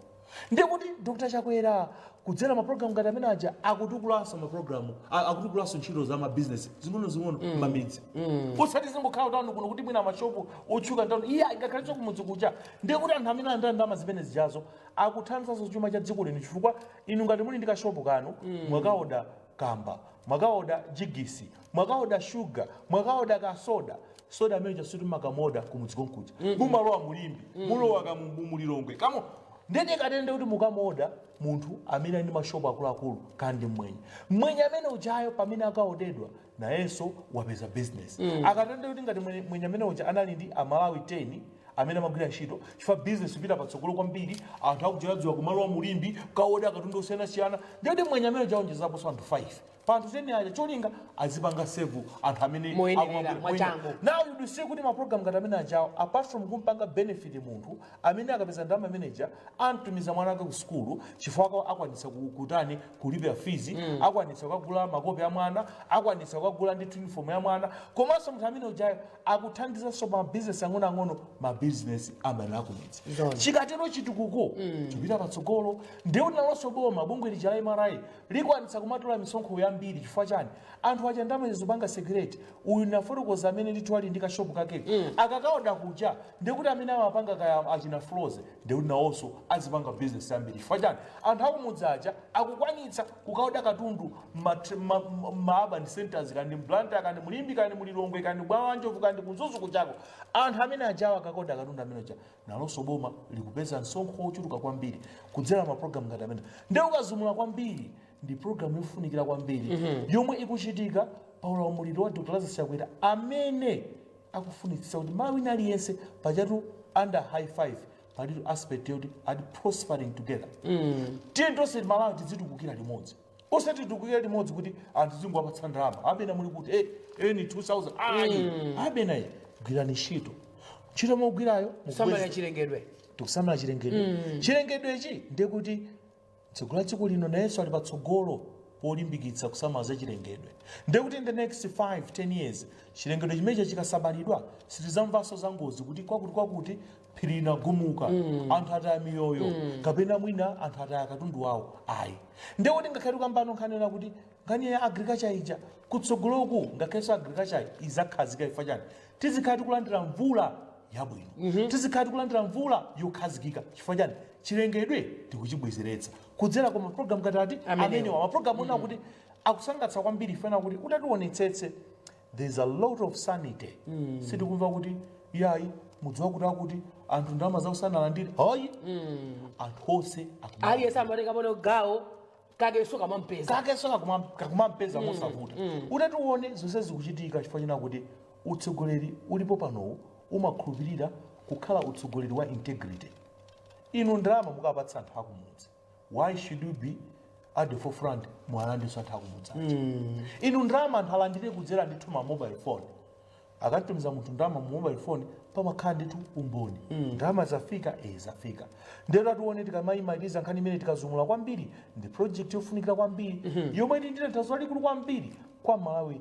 Ndiye kuti Dr Chakwera kudzera mapulogalamu ngati amene aja akutukulanso mapulogalamu, akutukulanso ntchito za mabizinesi zing'ono-zing'ono m'mamidzi, usati zingokhala tawuni kuno kuti mwina mashopu otchuka tawuni, iye ingakhalenso kumudzi kuja. Ndiye kuti anthu amene alandira ndalama zimene zijazo akuthandizanso chuma cha dziko lino, chifukwa inu ngati muli ndi kashopu kanu, mwakaoda kamba, mwakaoda jigisi, mwakaoda shuga, mwakaoda kasoda, soda amene chasuti makamoda kumudzi konkuja, mumalowa mulimbi, mulowa kamulilongwe kamo. Ndende katende kuti mukamoda munthu amene ali ndi mashopu akuluakulu kandi mmwenye, mmwenye amene ujayo pamene akaodedwa nayenso wapeza business. Akatende kuti ngati mwenye amene uja anali ndi Amalawi 10 amene amagwira ntchito, chifukwa business ipita patsogolo kwambiri, anthu akuchiradziwa kumalowa mulimbi kaoda katundu osiyanasiyana, ndiyoti mwenye amene uja aonjezaponso anthu 5 pa anthu 10 aja, cholinga azipanga serve anthu amene Moyenerera, akumagwira. mwachangu. Now you do see kuti ma program ngati amene ajawo, apart from kumpanga benefit munthu amene akapeza ndalama manager antumiza mwana wake ku sukulu, chifukwa akwanitsa kutani, kulipira fees, akwanitsa kukagula makopi a mwana, akwanitsa kukagula ndi uniform ya mwana, komanso munthu amene ujayo akuthandizanso ma business ang'onoang'ono, ma business amene akumidzi. Zona. Chikatero chitukuko chipita patsogolo. Ndiye kuti nalonso boma, bungwe lija la MRA, likwanitsa kumatola misonkho yambiri. Chifukwa chani? Anthu aja ndalama zopanga security. Uyu nafotokoza amene ndithu ali ndi kashopu kakeko, akakaoda kuja, ndiye kuti amene amapanga kaya achina flows, ndiye kuti nawonso azipanga business yambiri. Chifukwa chani? Anthu akumudzi aja akukwanitsa kukaoda katundu ma urban centers, kandi mBlantyre, kandi mulimbi, kandi mulilongwe, kandi bwawanjovu, kandi kumzuzu kuchako. Anthu amene ajawo akakoda katundu amene aja, nalonso boma likupeza msonkho wochuluka kwambiri kudzera ma program ngati amene. Ndiye ukazumula kwambiri, ndi program yofunikira kwambiri yomwe ikuchitika pa ulamuliro wa Dr Lazarus Chakwera, amene akufunitsitsa kuti Malawi wina aliyense pachatu under High Five palitu aspect yoti ati prospering together. Tiye tonse Malawi tizitukukira limodzi, osati titukukira limodzi kuti anthu zingowapatsa ndalama, abena muli kuti eni 2000, ayi, abena iyi gwirani ntchito, ntchito mogwirayo Kusamalira chilengedwe. Tikusamala chilengedwe. Chilengedwe ichi ndiye kuti mtsogolo la dziko lino nayenso ali patsogolo polimbikitsa kusamala za chilengedwe. Ndiye kuti in the next 5 10 years, chilengedwe chimenechi chikasamalidwa, sitizamvanso za ngozi kuti kwakuti kwakuti phiri linagumuka, anthu ataya miyoyo, kapena mwina anthu ataya katundu wawo, ayi. Ndiye kuti ngakhale tikambano nkhani yona kuti nkhani ya agriculture ija kutsogoloku, ngakhalenso agriculture izakhazika. Chifukwa chani? Tizikhala tikulandira mvula yabwino, tizikhala tikulandira mvula yokhazikika. Chifukwa chani? Chilengedwe tikuchibwezeretsa kudzera kwa mapulogalamu ngati ati Amenewa. amenewa, mapulogalamu ona kuti akusangalatsa kwambiri. Fena kuti utationetsetse, there's a lot of sanity. Sitikumva kuti yayi, mudziwa kuti akuti anthu ndalama zawo sanalandire, hayi. Anthu onse Aliyense amatenga mono gawo kakenso kamampeza. Kakenso kakumampeza mosavuta. Utati uone, zonse zikuchitika chifukwa china kuti utsogoleri ulipo panowu umakhulupirira kukhala utsogoleri wa integrity. Inu ndalama mukapatsa anthu akumudzi, why should you be at the forefront mwalandiso anthu akumudzi aja? Inu ndalama anthu alandire kudzera ndithu ma mobile phone. Akatumiza munthu ndalama mu mobile phone, pamakhala ndithu umboni, ndalama zafika, zafika. Ndero atione, tikamayimaliza nkhani imene tikazumula kwambiri, ndi project yofunikira kwambiri yomwe ili ndi tanthauzo lalikulu kwambiri kwa Malawi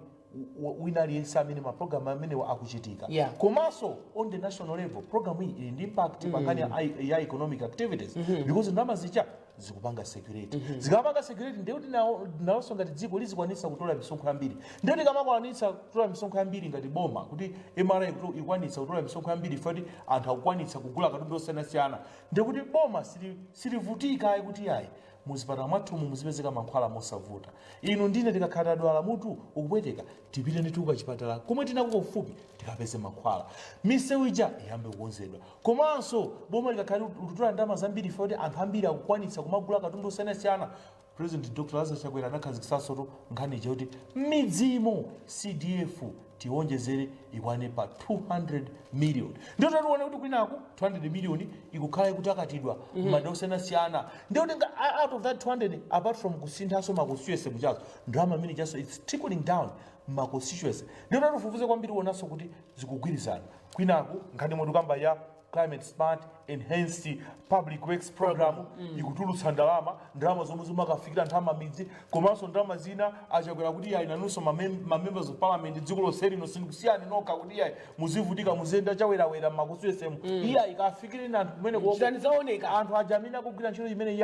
wina aliyense amene mapulogalamu amenewa akuchitika. Komanso on the national level, program iyi ili ndi impact pa nkhani ya economic activities, because ndalama zija zikupanga security. Zikamapanga security, ndiye kuti nawonso ngati dziko lizikwanitsa kutola misonkho yambiri. Ndiye tikamakwanitsa kutola misonkho yambiri ngati boma, kuti MRA ikwanitsa kutola misonkho yambiri kuti anthu akukwanitsa kugula katundu osiyanasiyana, ndiye kuti boma silivutika ayi kuti yayi. Muzipatala mwathumu muzipezeka mankhwala mosavuta. Inu ndine tikakhala tadwala, mutu ukupweteka, tipite ndithu kachipatala komwe tinako kufupi, tikapeze mankhwala. Misewu ija iyambe kukonzedwa. Komanso boma likakhala likutola ndalama zambiri ife kuti anthu ambiri akukwanitsa kumagula katundu osiyanasiyana, President Dr Lazarus Chakwera anakhazikitsanso nkhani ija kuti m'midzimo CDF tiwonjezere ikwane pa 200 million. Ndiyo tatione kuti kwinaku 200 million ikukhala ikutakatidwa m'madera osiyanasiyana. Ndiyo kuti out of that 200, apart from kusinthanso ma constituency kuchazo, ndalama imene chaso it's trickling down ma constituency. Ndiyo tatifufuze kwambiri, uonanso kuti zikugwirizana. Kwinaku nkhani mwe tikamba ya climate smart enhanced public works program ikutulutsa ndalama, ndalama zomwe zimakafikira anthu amamidzi. Komanso ndalama zina achakwera kuti iyayi, nanunso ma members of parliament dziko lonse lino sindikusiyani nokha kuti iyayi muzivutika, muziyenda chawerawera mma constituency. Iyayi, kafikireni anthu kumene koko. Chitani zooneka. Anthu aja amene akugwira ntchito imene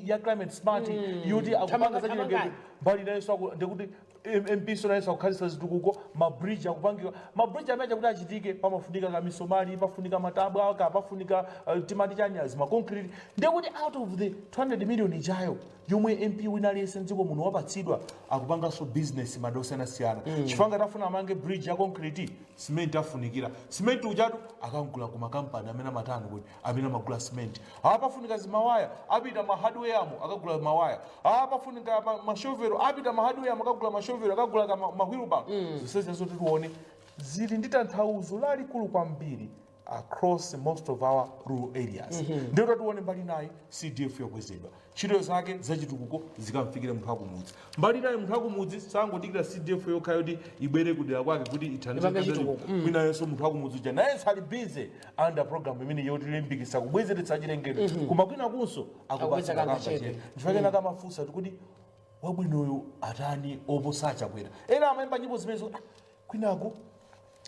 ya climate smart yoti akupanga Thamanga, zachilengedwe, thamangani. mbali inayonso ndikuti MP so nayenso akukhalitsa zitukuko, ma bridge akupangiwa. Ma bridge amene kuti achitike pamafunika kamisomali, pafunika matabwa ka, pafunika timati chani, zima concrete. Ndikuti out of the 200 million ijayo yomwe MP wina aliyense mdziko muno wapatsidwa, akupanganso business madera osiyanasiyana. Chifukwa ngati afuna amange bridge ya concrete, cement afunikira. Cement ujatu akangula ku makampani amene amatani kuti amene amagula cement. Apafunika zimawaya, apita ma hardware amo akagula mawaya. Apafunika mashovelo, apita ma hardware amo akagula mashovelo, akagula ka ma wheelbarrow. Zonse ziyazo titione zili ndi tanthauzo lalikulu kwambiri across most of our rural areas. Ndiyo tatione mbali nayi CDF yakwezedwa, ntchito zake zachitukuko zikamfikire munthu akumudzi. Mbali nayi munthu akumudzi sangodikira CDF yokha yoti ibwere kudera kwake kuti ithandize. Ipange chitukuko. Kwinayonso munthu akumudzi uja nayenso ali busy under program imene yotilimbikitsa kubwezeretsa chilengedwe, koma kwina kunso akupeza akupatsa kangachepe. kangachepe. Chifukwa kenaka amafunsa kuti wabwinoyo atani oposa Achakwera? Ena amayimba nyimbo zimenezo. Ah, kwinaku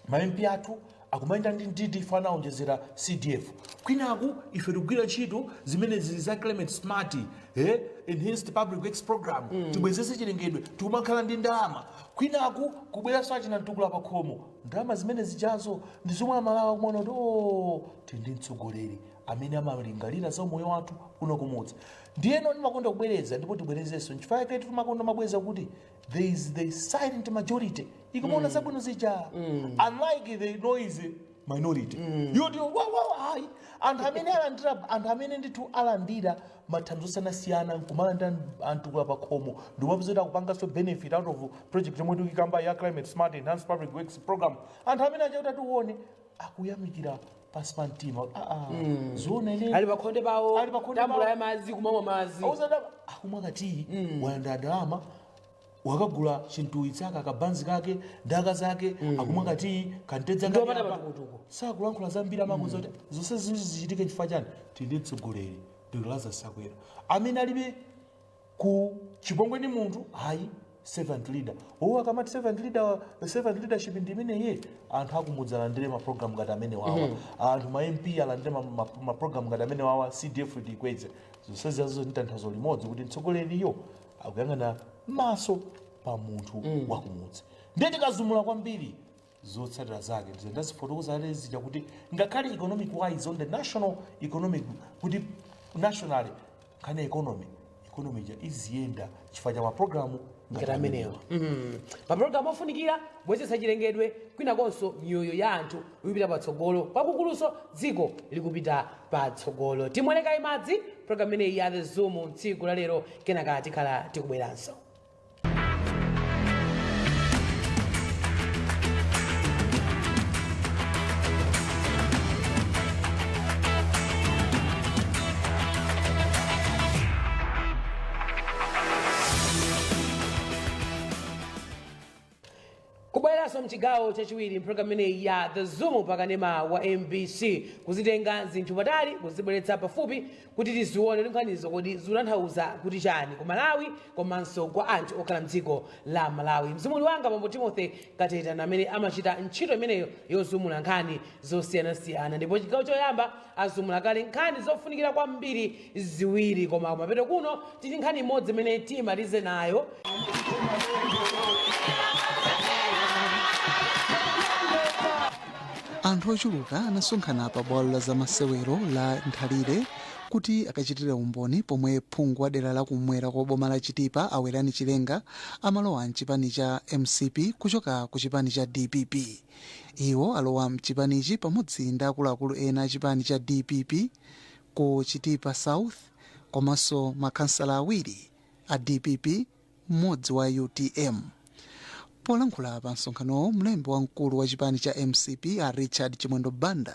ma MP athu akumayenda ndi ndidi fana aonjezera CDF, kwinaku ife tikugwira ntchito zimene zili za climate smart enhanced public works program, tibwezese chilengedwe, tikumakhala ndi ndalama. Kwinaku kubweranso achina mtukula pa khomo. Ndalama zimene zijazo ndi zomwe Amalawi akumaona kuti o, tili ndi mtsogoleri amene amalingalira za umoyo wathu kuno kumudzi. Ndiyeno ndimakonda kubwereza ndipo tibwerezenso, nchifukwa chake timakonda mabweza kuti there is the silent majority ikumaona zabwino zija, unlike the noisy minority yoti wawawa. Ayi, anthu amene alandira, anthu amene ndithu alandira mathandizo osiyanasiyana nkumalandira antukula pa khomo, ndikumapeza kuti akupanganso benefit out of project yomwe tikikamba ya climate smart enhanced public works program, anthu amene aja kuti atione akuyamikira pasi pa mtima. Ah, ah, zoona ine Ali pakhonde pawo. Ali pakhonde tambula pawo. ya madzi, kumamwa madzi. Auzada akumwa katiyi, walanda ndalama, wakagula chintuwi chake, akabanzi kake, ndaka zake, akumwa katiyi kantedza. Ndiwopata patukutuku. Sakulankhula zambiri, amakuza kuti zonse zizi zichitike chifukwa chani? Tili ndi mtsogoleri Dr Lazarus Chakwera amene alibe ku chipongwe ndi munthu hayi, servant leader. Owo akamati servant leader, servant leadership ndi imeneye. Anthu akumudzi alandire ma program ngati amene wawa, anthu ma MP alandire ma program ngati amene wawa, CDF tikweze. Zonse ziyazo ndi tanthauzo limodzi kuti mtsogoleriyo akuyang'ana maso pa munthu wakumudzi. Ndiye tikazumula kwambiri, zotsatira zake ndizendazifotokoza zija kuti ngakhale economic wise, on the national economic, kuti nationally nkhani ya economy ija iziyenda chifukwa cha mapulogalamu ngati amenewa. Mapulogalamu ofunikira kubwezeretsa chilengedwe, kwinakonso miyoyo ya anthu ikupita patsogolo, kwakukuluso dziko likupita patsogolo. Timwelekayi madzi program imeneyi ya The Zoom tsiku la lero, kenaka tikhala tikubweranso. Kubweranso mchigawo chachiwiri mpulogalamu imeneyi ya The Zoom pakanema wa MBC, kuzitenga zinthu patali kuzibweretsa pafupi kuti tizione nkhanizo kodi zikutanthauza kuti chani ku Malawi komanso kwa anthu okhala mdziko la Malawi. Mzumuli wanga bambo Timothy Kateta amene amachita ntchito imeneyo yozumula nkhani zosiyanasiyana, ndipo chigawo choyamba azumula kale nkhani zofunikira kwambiri ziwiri, koma kumapeto kuno tili nkhani imodzi imene timalize nayo. Anthu ochuluka anasonkhana pa bwalo la zamasewero la Nthalire. Kuti akachitire umboni pomwe phungu wa dera lakumwera kwa boma la Chitipa, Awerani Chilenga, amalowa mchipani cha MCP kuchoka ku chipani cha DPP. Iwo alowa mchipanichi pamodzi ndi akuluakulu ena a chipani cha DPP ku Chitipa South, komanso makhansala awiri a DPP, mmodzi wa UTM. Polankhula pa msonkhanowo, mlembi wamkulu wa chipani cha MCP, a Richard Chimwendo Banda,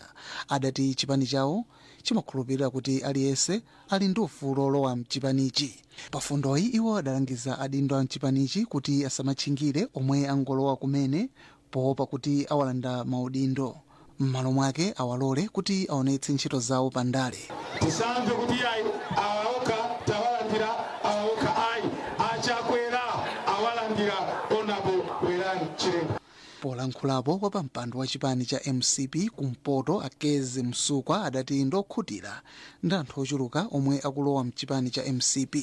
adati chipani chawo chimakhulupirira kuti aliyense ali ndi ufulu olowa mchipanichi. Pafundoyi, iwo adalangiza adindo a mchipanichi kuti asamatchingire omwe angolowa kumene poopa kuti awalanda maudindo. M'malo mwake, awalole kuti aonetse ntchito zawo pandale. Tisamve kuti ayi, awaoka tawalandira, awaoka ayi. Achakwera awalandira Honourable Werani Chilenga. Polankhulapo, wapampando wa chipani cha MCP kumpoto, Akezi Msukwa, adati ndokhutira ndi anthu ochuluka omwe akulowa mchipani cha MCP.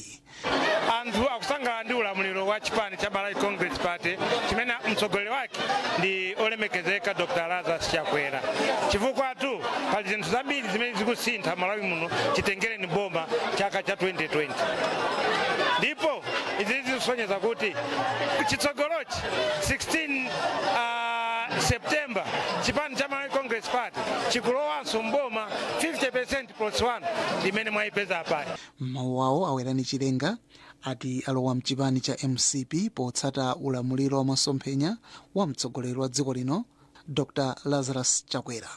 Anthu akusangalala ndi ulamuliro wa chipani cha Malawi Congress Party, chimene mtsogoleri wake ndi olemekezeka Dr Lazarus Chakwera, chifukwa tu pali zinthu zambiri zimene zikusintha Malawi muno chitengereni boma chaka cha 2020. Ndipo izi zikusonyeza kuti chitsogolochi 16 September, chipani cha Malawi Congress Party chikulowanso mboma 50% plus 1 limene mwayipeza apali. Mawu awo, Awerani Chilenga ati alowa mchipani cha MCP potsata ulamuliro wa masomphenya wa mtsogoleri wa dziko lino, Dr Lazarus Chakwera.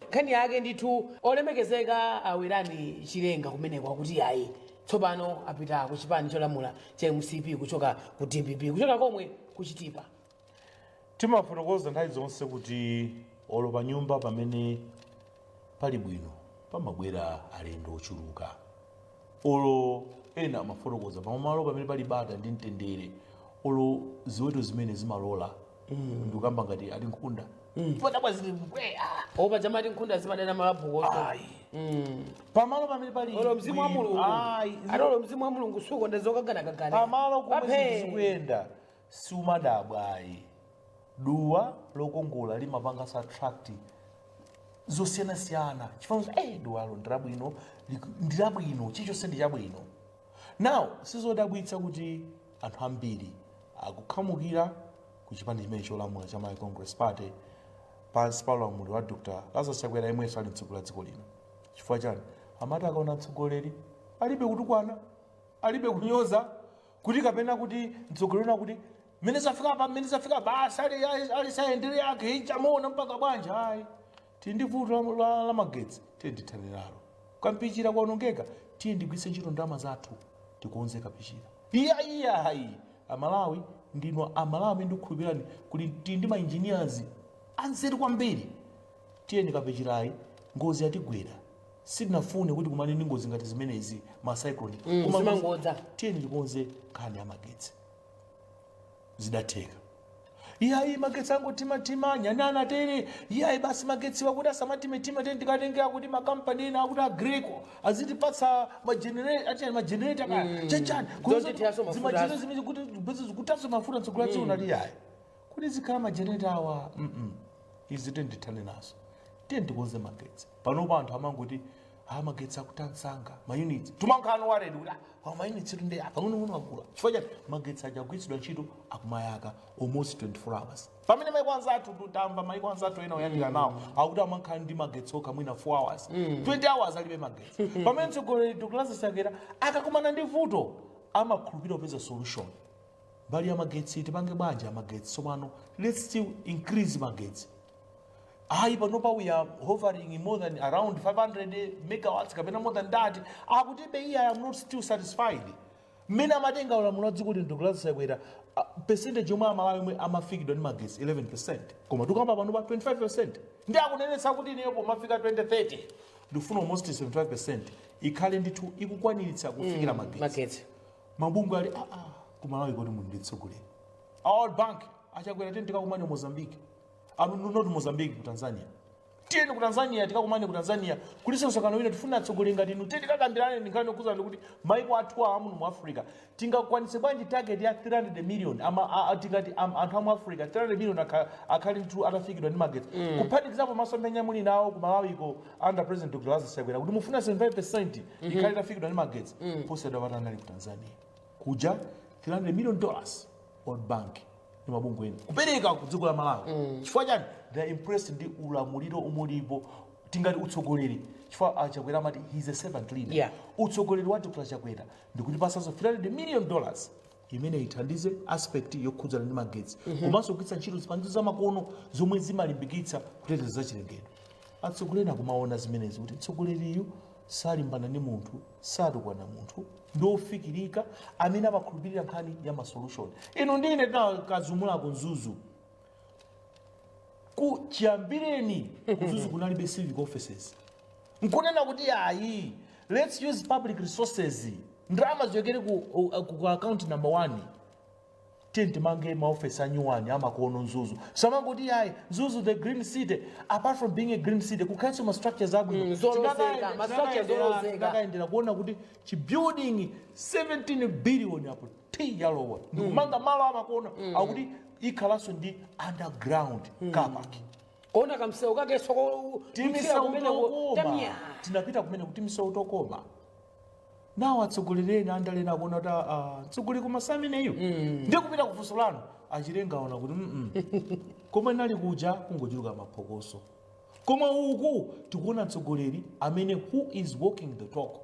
Nkhani yake ndithu, olemekezeka Awerani Chilenga kumeneko akuti ayi, tsopano apita ku chipani cholamula cha MCP kuchoka ku DPP, kuchoka komwe kuchitipa. Timafotokoza nthawi zonse kuti olo pa nyumba pamene pali bwino pamabwera alendo ochuluka. Olo ena amafotokoza pamalo pamene pali bata ndi mtendere, olo ziweto zimene zimalola, ndikukamba ngati ali nkhunda, padabwa zili mbweya. Opa chamati nkhunda zimadana malaphukoso. Ayi, pamalo pamene pali Olo mzimu wa bwino, Mulungu. Ayi. Ati olo mzimu wa Mulungu sukonda zokaganakagana. Pamalo komwe Paphe. zinthu zikuyenda siumadabwa ayi. Duwa lokongola limapanganso attract zosiyanasiyana chifukwa duwalo ndilabwino, ndilabwino, chilichonse ndi chabwino. Now, sizodabwitsa kuti anthu ambiri akukhamukira ku chipani chimene cholamula cha Malawi Congress Party pansi pa ulamuliro wa Dr Lazarus Chakwera, yemwenso ali mtsogoleri wa dziko lino. Chifukwa chani? Amati akaona mtsogoleri alibe kutukwana, alibe kunyoza, kuti kapena kuti mtsogoleri una kuti mmene zafika pa, mmene zafika basi, ali sayendere yake ichamona mpaka bwanja. Ayi, tili ndi vuto la magetsi, tiye ndithane nalo. Kampichira kwaonongeka, tiye ndigwiritse ntchito ndalama zathu tikonze kapichira. Iya, iya, ayi, Amalawi ndino Amalawi amene ndikukhulupirani kuti tili ndi ma engineers anzeru kwambiri. Tiyeni, kapichirayi ngozi yatigwera, sitinafune kuti kumane ndi ngozi ngati zimenezi, ma cyclone. Koma Zimangodza. Tiyeni tikonze nkhani ya magetsi. Zidatheka. Iyayi, magetsi angotimatima nyanana tere. Iyayi, basi, magetsi wakuti asamatimetime, tiyeni tikatengera kuti makampani ena akuti Aggreko azitipatsa magenerator kaya chachani. Zochitiraso mafuta. Zimagenerator zimene kuti zikutaso mafuta mtsogolo dziko nati yayi, kuti zikhala magenerator awa, izi tiyeni tithane nazo, tiyeni tikonze magetsi. Panopo anthu amangoti, "Ah, magetsi akutansanga maunits." Tumankhano waredi kuti, "Ah, maunits tunde pang'onong'ono akula." Chifukwa chani? Magetsi aja agwiritsidwa ntchito, akumayaka almost 24 hours, pamene maiko anzathu, tamva maiko anzathu ena oyandikana nawo akuti amakhala ndi magetsi okha mwina 4 hours, 20 hours alibe magetsi. Pamene mtsogoleri Dr Lazarus Chakwera akakumana ndi vuto, amakhulupirira kupeza solution. Mbali ya magetsi tipange bwanji amagetsi tsopano? Let's still increase magetsi. Ayi, panopa we are hovering more than around 500 megawatts kapena more than that. Akuti be I am not still satisfied. Mmene amatenga ulamuliro wa dziko lino Dr Lazarus Chakwera, percentage yomwe Amalawi omwe amafikidwa ndi magetsi 11, koma tikamba panopa 25. Ndi akunenetsa kuti ineyo pomafika 2030 ndikufuna almost 75 ikhale ndithu ikukwaniritsa kufikira magetsi. Magetsi. Mabungwe ali kumalawi koti munthu nditsogoleri. A World Bank, "Achakwera, tiyeni tikakumane Mozambique." Not Mozambique, ku Tanzania. Tiyeni ku Tanzania, tikakumane ku Tanzania, kuliso msonkhano wina, tifuna atsogoleri ngati inu, tiye tikakambirane nkhani yokhuzana kuti maiko athu amuno mu Africa tingakwanitse bwanji target ya 300 million ama tikati anthu amu Africa 300 million akhale ndithu atafikidwa ndi magetsi, kuphatikizapo masomphenya muli nawo ku Malawiko under President Dr Lazarus Chakwera kuti mufuna 75% ikhale itafikidwa ndi magetsi. Posachedwa anali ku Tanzania kuja, $300 million, World Bank ndi mabungwe ena kupereka ku dziko la Malawi. Chifukwa chani? They are impressed ndi ulamuliro umulipo, tingati utsogoleri, chifukwa aChakwera amati he is a servant leader. Utsogoleri wa Dr Chakwera ndikuti pasazo $300 million imene ithandize aspect yokhudzana ndi magetsi, komanso kugwiritsa ntchito zipangizo zamakono zomwe zimalimbikitsa kuteteza zachilengedwe. Atsogoleri akumaona zimenezi kuti mtsogoleriyu salimbana ndi munthu, satukwana munthu, ndi ofikirika, amene amakhulupirira nkhani ya masolution. Inu ndine tinakazumulako Mzuzu. Ku chiyambireni kuMzuzu kunalibe civic offices. Nkunena kuti ayi, let's use public resources, ndalama zichokere ku account number one, tiye timange maofesi anyuwani amakono Mzuzu. Samangoti ayi, Mzuzu the green city, apart from being a green city, kukhalenso ma structures abwino. Zolozeka, ma structures zolozeka. Tinakayendera kuona kuti chibuilding 17 billion apo t yalowa ndikumanga malo amakono akuti ikhalanso ndi underground car park. Kuona kamsewu kakenso. Timisewu tokoma tinapita kumene kuti misewu tokoma nawo. Atsogolereni andaleni akuona kuti mtsogoleri koma sameneyo. Ndiye kupita kufunso lanu, aChilenga aona kuti komwe nali kuja kungochuluka maphokoso, koma uku tikuona mtsogoleri amene who is walking the talk,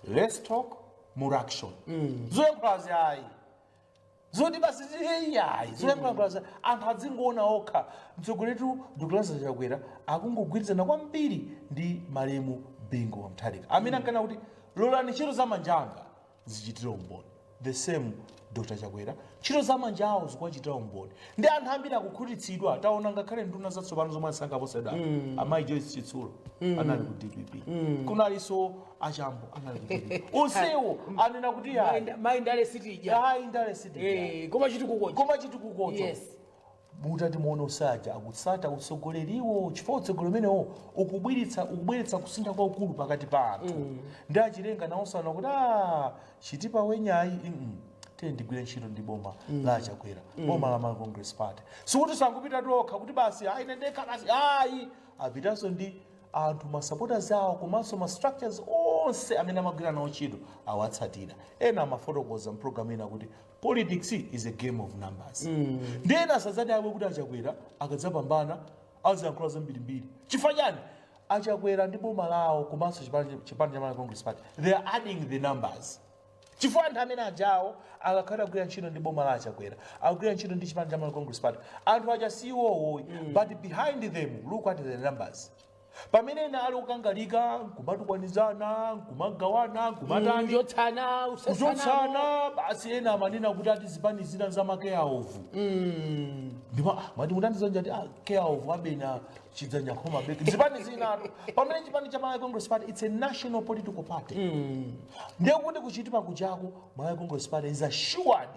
less talk, more action. Zoyankhulazi ayi, zoti basi ayi, zoyankhulazi anthu adzingoona okha. Mtsogoleri Dr Lazarus Chakwera akungogwirizana kwambiri ndi malemu Bingu wa Mutharika amene ankana kuti lolani ntchito za manjanga zichitire umboni. The same Dr Chakwera, ntchito za manja awo zikuwachitira umboni ndi anthu ambiri akukhutitsidwa. Taona ngakhale nduna zatsopano zomwe asankha posachedwa, amayi Joyce Chitsulo anali ku DPP, kunalinso aChambo anali ku DPP, onsewo anena kuti ayi. Mayi ndale sitija. Ayi, ndale sitija. Koma chitukukocho. Koma chitukukocho. Mutati muone usaja akutsata utsogoleriwo, chifukwa utsogoleri umenewo ukubweretsa kusintha kwaukulu pakati pa anthu. Ndi aChilenga nawonso ana kuti Chitipa wenyayi, tiye ndigwire ntchito ndi boma la Chakwera, boma la Malawi Congress Party. Sikuti sangupita tokha kuti basi ayi ndekha basi, ayi, apitanso ndi anthu, ma supporters awo, komanso ma structures onse amene amagwira nawo ntchito awatsatira. Ena amafotokoza mpulogalamu ina kuti politics is a game of numbers. Ndi ena asadzadabwe kuti aChakwera akadzapambana aziyankhula zambirimbiri. Chifukwa chani? AChakwera ndi boma lawo komanso chipani cha Malawi Congress Party, they are adding the numbers, chifukwa anthu amene ajawo akakhala agwira ntchito ndi boma la aChakwera, akugwira ntchito ndi chipani cha Malawi Congress Party, anthu aja siwowo, but behind them, look at the numbers. Pamene ena ali kukangalika nkumatukwanizana, nkumagawana, nkumatani, Kuchotsana, kuchotsana basi. Ena amanena kuti ati zipani zina za care of, ndipo mwati mutandizanja ati care of abena chidzanja khoma beki zipani zinatu, pamene chipani cha Malawi Congress Party, it's a national political party. Ndiye kuti kuChitipa kuchako Malawi Congress Party is assured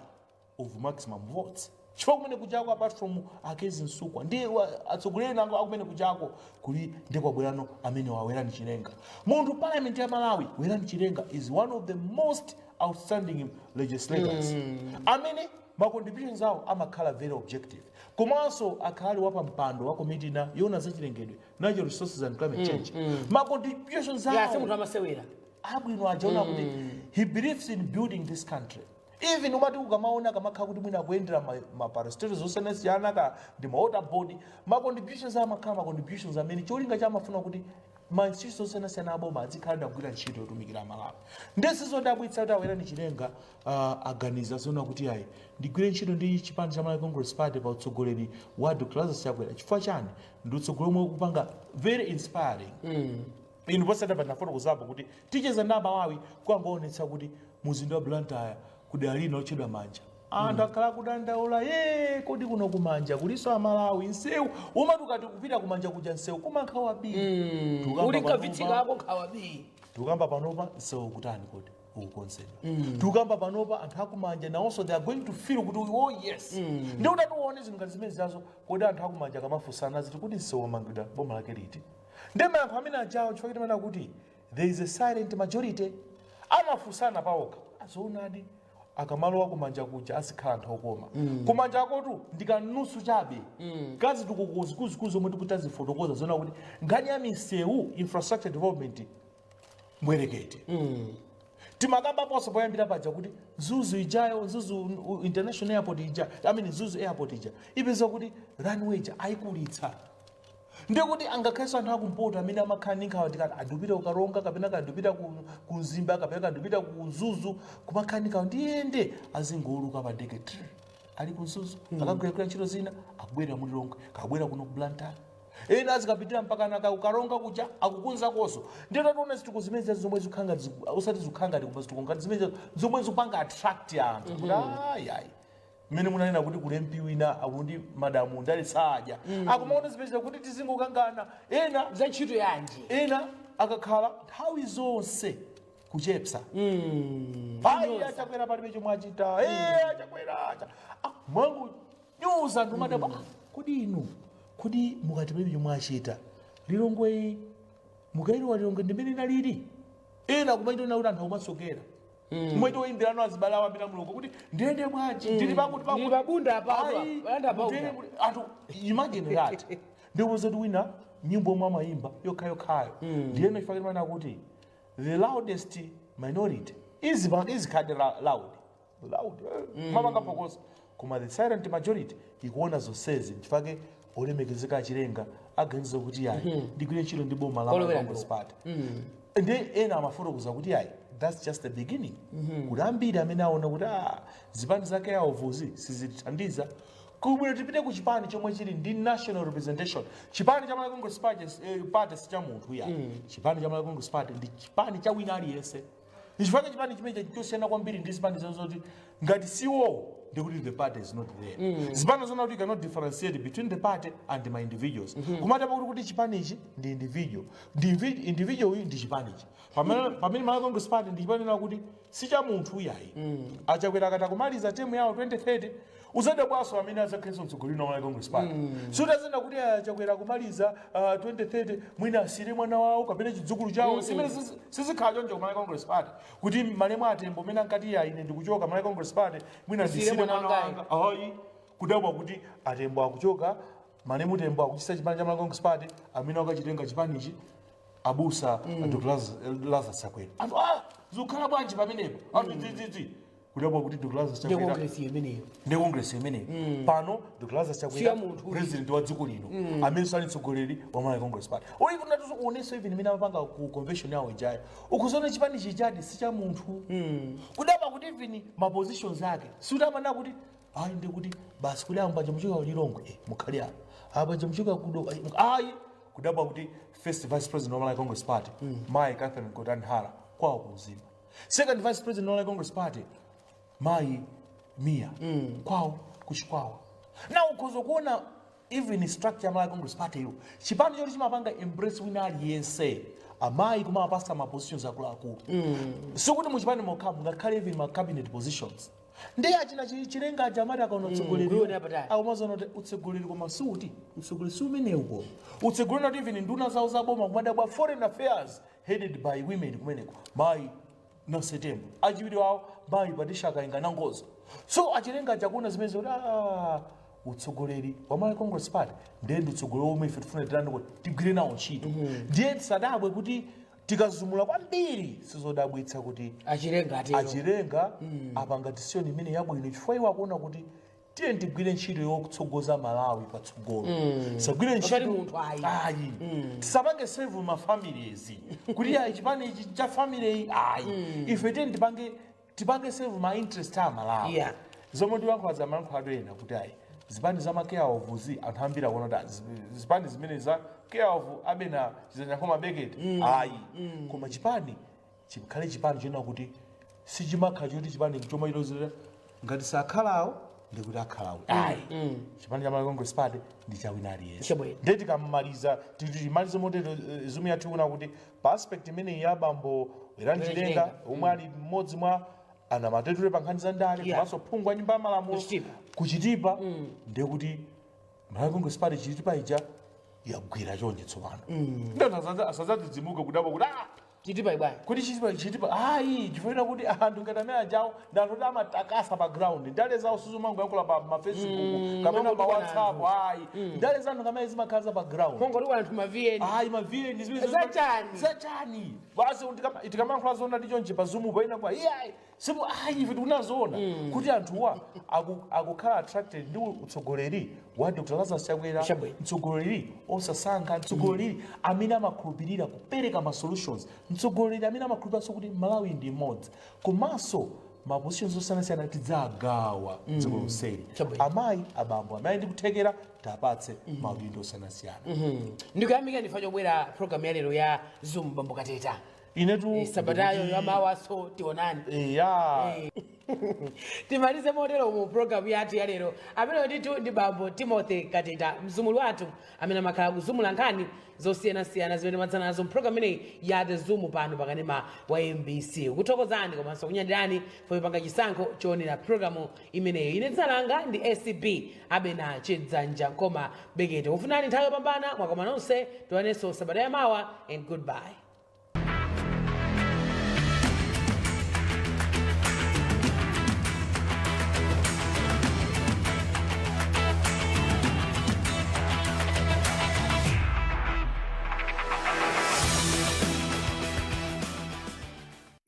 of maximum votes, chifukwa kumene kuchako, apart from akezi Msukwa ndi atsogoleri nango akumene kuchako, kuli ndikwabwerano amene waWerani Chilenga. Munthu parliament ya Malawi, Werani Chilenga is one of the most outstanding legislators amene ma contributions awo amakhala very objective, komanso akhali wapa mpando wa komiti na yona zachilengedwe, natural resources and climate change. Ma contributions ya si awo munthu amasewera. Abwino ajaona kuti he believes in building this country. Even umati ukamaona kamakhala kuti mwina akuyendera ma parastatals osiyanasiyana ka ndi ma water board, ma contributions amakhala ma contributions amene cholinga chamafuna kuti ma institutions osiyanasiyana aboma azikhala ndagwira ntchito yotumikira Malawi. Ndesizodabwitsa kuti aWerani Chilenga aganiza zona kuti ayi, ndigwire ntchito ndi chipani cha Malawi Congress Party pa utsogoleri wa Dr Lazarus Chakwera. Chifukwa chani? Ndi utsogoleri omwe ukupanga very inspiring. Inu posata panafotokozapo kuti ticheza ndi Amalawi, kukangoonetsa kuti muzinda wa Blantyre kudera lina lotchedwa Manja, anthu akhala kudandaula ye, kodi kuno kumanja kuliso Amalawi? Nsewu umati ukati kupita kumanja kuja nsewu kumankhawa bi. Uli nkavitsikako nkhawa bi. Tikukamba panopa nsewu kutani? Kodi Ukukonzedwa. Tikukamba panopa, anthu akumanja nawonso they are going to feel kuti, "Oh yes." Ndi kuti atione zinthu ngati zimene zazo. Kodi anthu akumanja akamafunsana ziti kuti msewu wamangidwa boma lake liti? Ndi mayankho amene ajawo, chifukwa timanena kuti there is a silent majority. Amafunsana paokha, azoonadi, akamalowa kumanja kuja azikhala anthu okoma. Kumanja akotu ndikanusu chabe kazi tukuku zomwe tikuti azifotokoza zona kuti nkhani ya misewu, infrastructure development, mbwerekete. Timakamba ponso poyambira paja kuti Mzuzu ijayo, Mzuzu International Airport ija, I mean, Mzuzu Airport ija, ipeza kuti runway ija ayikulitsa, ndikuti angakhalenso anthu akumpoto amene amakhala ndi nkhawa, tikati andipita kuKaronga kapena kandipita ku Mzimba kapena kandipita ku Mzuzu, kumakhala ndi nkhawa ndiyende, azingowuluka pa ndege trr, ali ku Mzuzu, akagwiragwira ntchito zina, akubwera muLilongwe, kakubwera kuno ku Blantyre. Ena azikapitira mpaka naka kuKaronga kuja, akukunza koso. Ndiye tationa zituko zimene zomwe zikukhanga, usati zikukhanga koma zituko ngati zimene zomwe zikupanga attract anthu kuti ayi ayi, mmene munanena kuti kuli MP wina akuti madamu ndali sadya, akumaona zimene kuti tizingokangana ena za ntchito yanji. Ena akakhala nthawi zonse kuchepsa, ayi, aChakwera palibe chomwe achita. Eh, aChakwera acha. Ah, mwangu nyuza anthu madabwa. Ah, kodi inu, kodi mukati palibe chomwe achita, Lilongwe mukayilowa, Lilongwe ndimene inalili? Ena kumaitona kuti anthu akumasokera mwaito oyimbirano azibale awambira mulongo kuti ndiyende bwanji, ndili pakuti pakuti. Ndili pabunda apa, Ayi, palanda paunda. Anthu imagine that. Ndikuti wina nyimbo omwe amayimba yokhayokhayo, ndiyeno chifukwa chimene kuti the loudest minority izikhade loud loud, mapanga phokoso, koma the silent majority ikuona zonsezi. Nchifukwa olemekezeka aChilenga aganiza kuti yayi, ndigwire ntchito ndi boma la Kolowera Congress Party. Ndi ena amafotokoza kuti yayi, that's just the beginning, kuti ambiri amene aona kuti ah, zipani zake aovuzi sizitithandiza kubwino, tipite ku chipani chomwe chili ndi national representation. Chipani cha Malawi Congress Party, party si cha munthu ya. Chipani cha Malawi Congress Party ndi chipani cha wina aliyense. Chifukwa chipani chimene chosiyana kwambiri ndi zipani zoti ngati siwo, ndikuti the party is not there. Zipani zona kuti you cannot differentiate between the party and my individuals. Kumati pakuti kuti chipani ichi ndi individual, ndi individual uyu ndi chipanichi. Pamene Malawi Congress Party ndi chipani na kuti si cha munthu yayi. AChakwera akati akumaliza term yawo 2030, uzadabwaso amene azakhalenso mtsogoleri wa Malawi Congress Party. Sutazena kuti aChakwera akumaliza 2030, mwina asire mwana wawo kapena chidzukulu chawo. Simene sizikhala choncho ku Malawi Congress Party, kuti malemu aTembo amene ankati ya, ine ndikuchoka Malawi Congress Party, mwina ndisire ndisire mwana mwana wangayo. wanga. Ayi, kudabwa kuti aTembo akuchoka, malemu Tembo akuchisa chipani cha Malawi Congress Party, amene akachitenga chipanichi abusa Dr Lazarus Chakwera. Anthu, ah, zikukhala bwanji pamenepo? Anthu dzidzi kudabwa kuti Dr Lazarus ndi Chakwera Congress imeneyo. Ndi Congress imeneyo. Pano Dr Lazarus Chakwera, Siya munthu. president wa dziko lino, amene sali mtsogoleri wa Malawi Congress Party. Uli kunatu uonenso even imene amapanga ku convention yawo ijayo, ukuziona chipani chichadi si cha munthu. Kudabwa kuti even ma positions ake sikuti amanena kuti ayi, ndi kuti basi kuli ambanja muchoka kuLilongwe, mukhale apa, abanja muchoka kudo, ayi. Kudabwa kuti first vice president wa Malawi Congress Party, Mayi Catherine Gotani Hara, kwawo ku Mzimba. Second vice president wa Malawi Congress Party, Mayi Mia, kwawo kuChikwawa. Na ukhoza kuona even structure ya Malawi Congress Party iyo, chipani choti chimapanga embrace wina aliyense, amayi kumapasa ma positions akuluakulu. Sikuti muchipani mokha, mungakhale even ma cabinet positions. Ndiye achina Chilenga aja amati akaona utsogoleri kuiona patali. Akumazoona kuti utsogoleri, koma siuti utsogoleri si umenewu, koma utsogoleri nati even nduna zawo zaboma, kumadabwa foreign affairs headed by women kumeneko, Mayi Nancy Tembo, achiwiri wawo Mayi Patricia Kainga Nangozo. So aChilenga aja kuona zimene kuti ah, utsogoleri wa Malawi Congress Party ndiye ndi utsogoleri omwe ife tifuna tirani kuti tigwire nawo ntchito. Ndiye tisadabwe kuti tikazumula kwambiri, sizodabwitsa kuti aChilenga atero. aChilenga apanga decision imene yabwino, chifukwa iwo akuona kuti tiye tigwire ntchito yotsogoza Malawi patsogolo, sagwire Osati ntchito munthu ayi. Ayi, tisapange serve ma families kuti ayi, chipani ichi cha family iyi, ayi. Ife tiye tipange serve ma interest a Malawi. Zomwe ndiyankhula za mayankhulado ena kuti ayi, zipani za ma care of zi, anthu ambiri akuona kuti zipani zimene za care of abena chizanyakhoma bekete, ayi. Koma chipani chikhale chipani chonena kuti sichimakhala choti chipani chomwe chilozera ngati sakhalawo. Ndikuti akhalawo ayi, chipani cha Malawi Congress Party ndi chawina aliyense. Chabwino. Ndiye tikamaliza, timalize motero Zoom yathu kuna kuti pa aspect imeneyi ya bambo Werani Chilenga, Chilenga, omwe ali mmodzi mwa anamatetule pa nkhani za ndale komanso phungu wa nyumba ya malamulo Kuchitipa. Kuchitipa, ndiye kuti Malawi Congress Party Chitipa ija yagwira chonje tsopano. Ndiye asazadzidzimuke kudapo kuti ah, Chitipa ibwana. Kuti Chitipa, Chitipa ayi, chifukwa kuti anthu ngati amene ajawo ndi anthu kuti amatakasa pa ground. Ndale zawo sizomangoyankhula pa ma Facebook kapena pa WhatsApp, ayi. Ndale za anthu ngamene zimakhala pa ground. Kongoti anthu ma VN. Ayi, ma VN zimene Zachani. Zachani basi. Tikamayankhula zoona ndi chonchi pa Zoom paina kwa iyayi sipo ayi, ife tikunazoona kuti anthuwa akukhala attracted ndi utsogoleri wa Dr Lazarus Chakwera, Chabwino. mtsogoleri osasankha, mtsogoleri amene amakhulupirira kupereka ma solutions, mtsogoleri amene amakhulupiriranso kuti Malawi ndi imodzi, komanso ma positions osiyanasiyana tidzagawa dziko lonseli. Chabwino. Amayi, abambo amene ndikuthekera tapatse maudindo osiyanasiyana. Ndikuyamika ndifa chobwera program ya lero ya Zoom, bambo Kateta. Inetu Sabatayo yamawaso tionani. Ya. Timalize motero mu programu yathu ya lero. Amene ndithu ndi bambo Timothy Kateta, mzumuli wathu amene amakhala kuzumula nkhani zosiyanasiyana zimene timadzana nazo mpulogalamu imeneyi ya The Zoom pano pakanema wa MBC. Kuthokozani komanso kunyadirani popanga chisankho choonera programu imeneyi. Ine dzina langa ndi ACB Abena Chidzanja Nkoma Bekete. Kufunani nthawi yopambana, mwakoma nonse. Tionanso sabata yamawa and goodbye.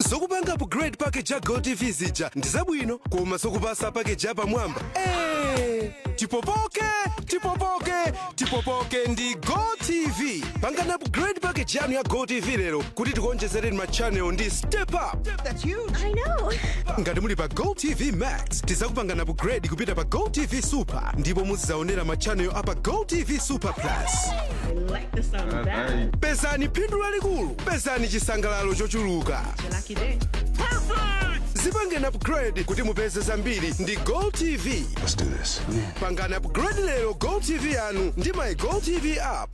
Zokupanga upgrade package ya GOtv zija ndi zabwino, koma zokupasa package yapamwamba, hey! Tipopoke, tipopoke, tipopoke ndi GOtv. Pangani upgrade package yanu ya GOtv lero kuti tikuonjezereni ma channel ndi step up. That's huge. I know. Ngati muli pa GOtv Max, tizakupangani upgrade kupita pa GOtv Super, ndipo muzidzaonera ma channel apa GOtv Super Plus. I like the sound of that. Pezani phindu lalikulu, pezani chisangalalo chochuluka. Lucky day. Zipangeni upgrade kuti mupeze zambiri ndi GOtv. Let's do this. Pangani upgrade lero GOtv yanu ndi my GOtv app.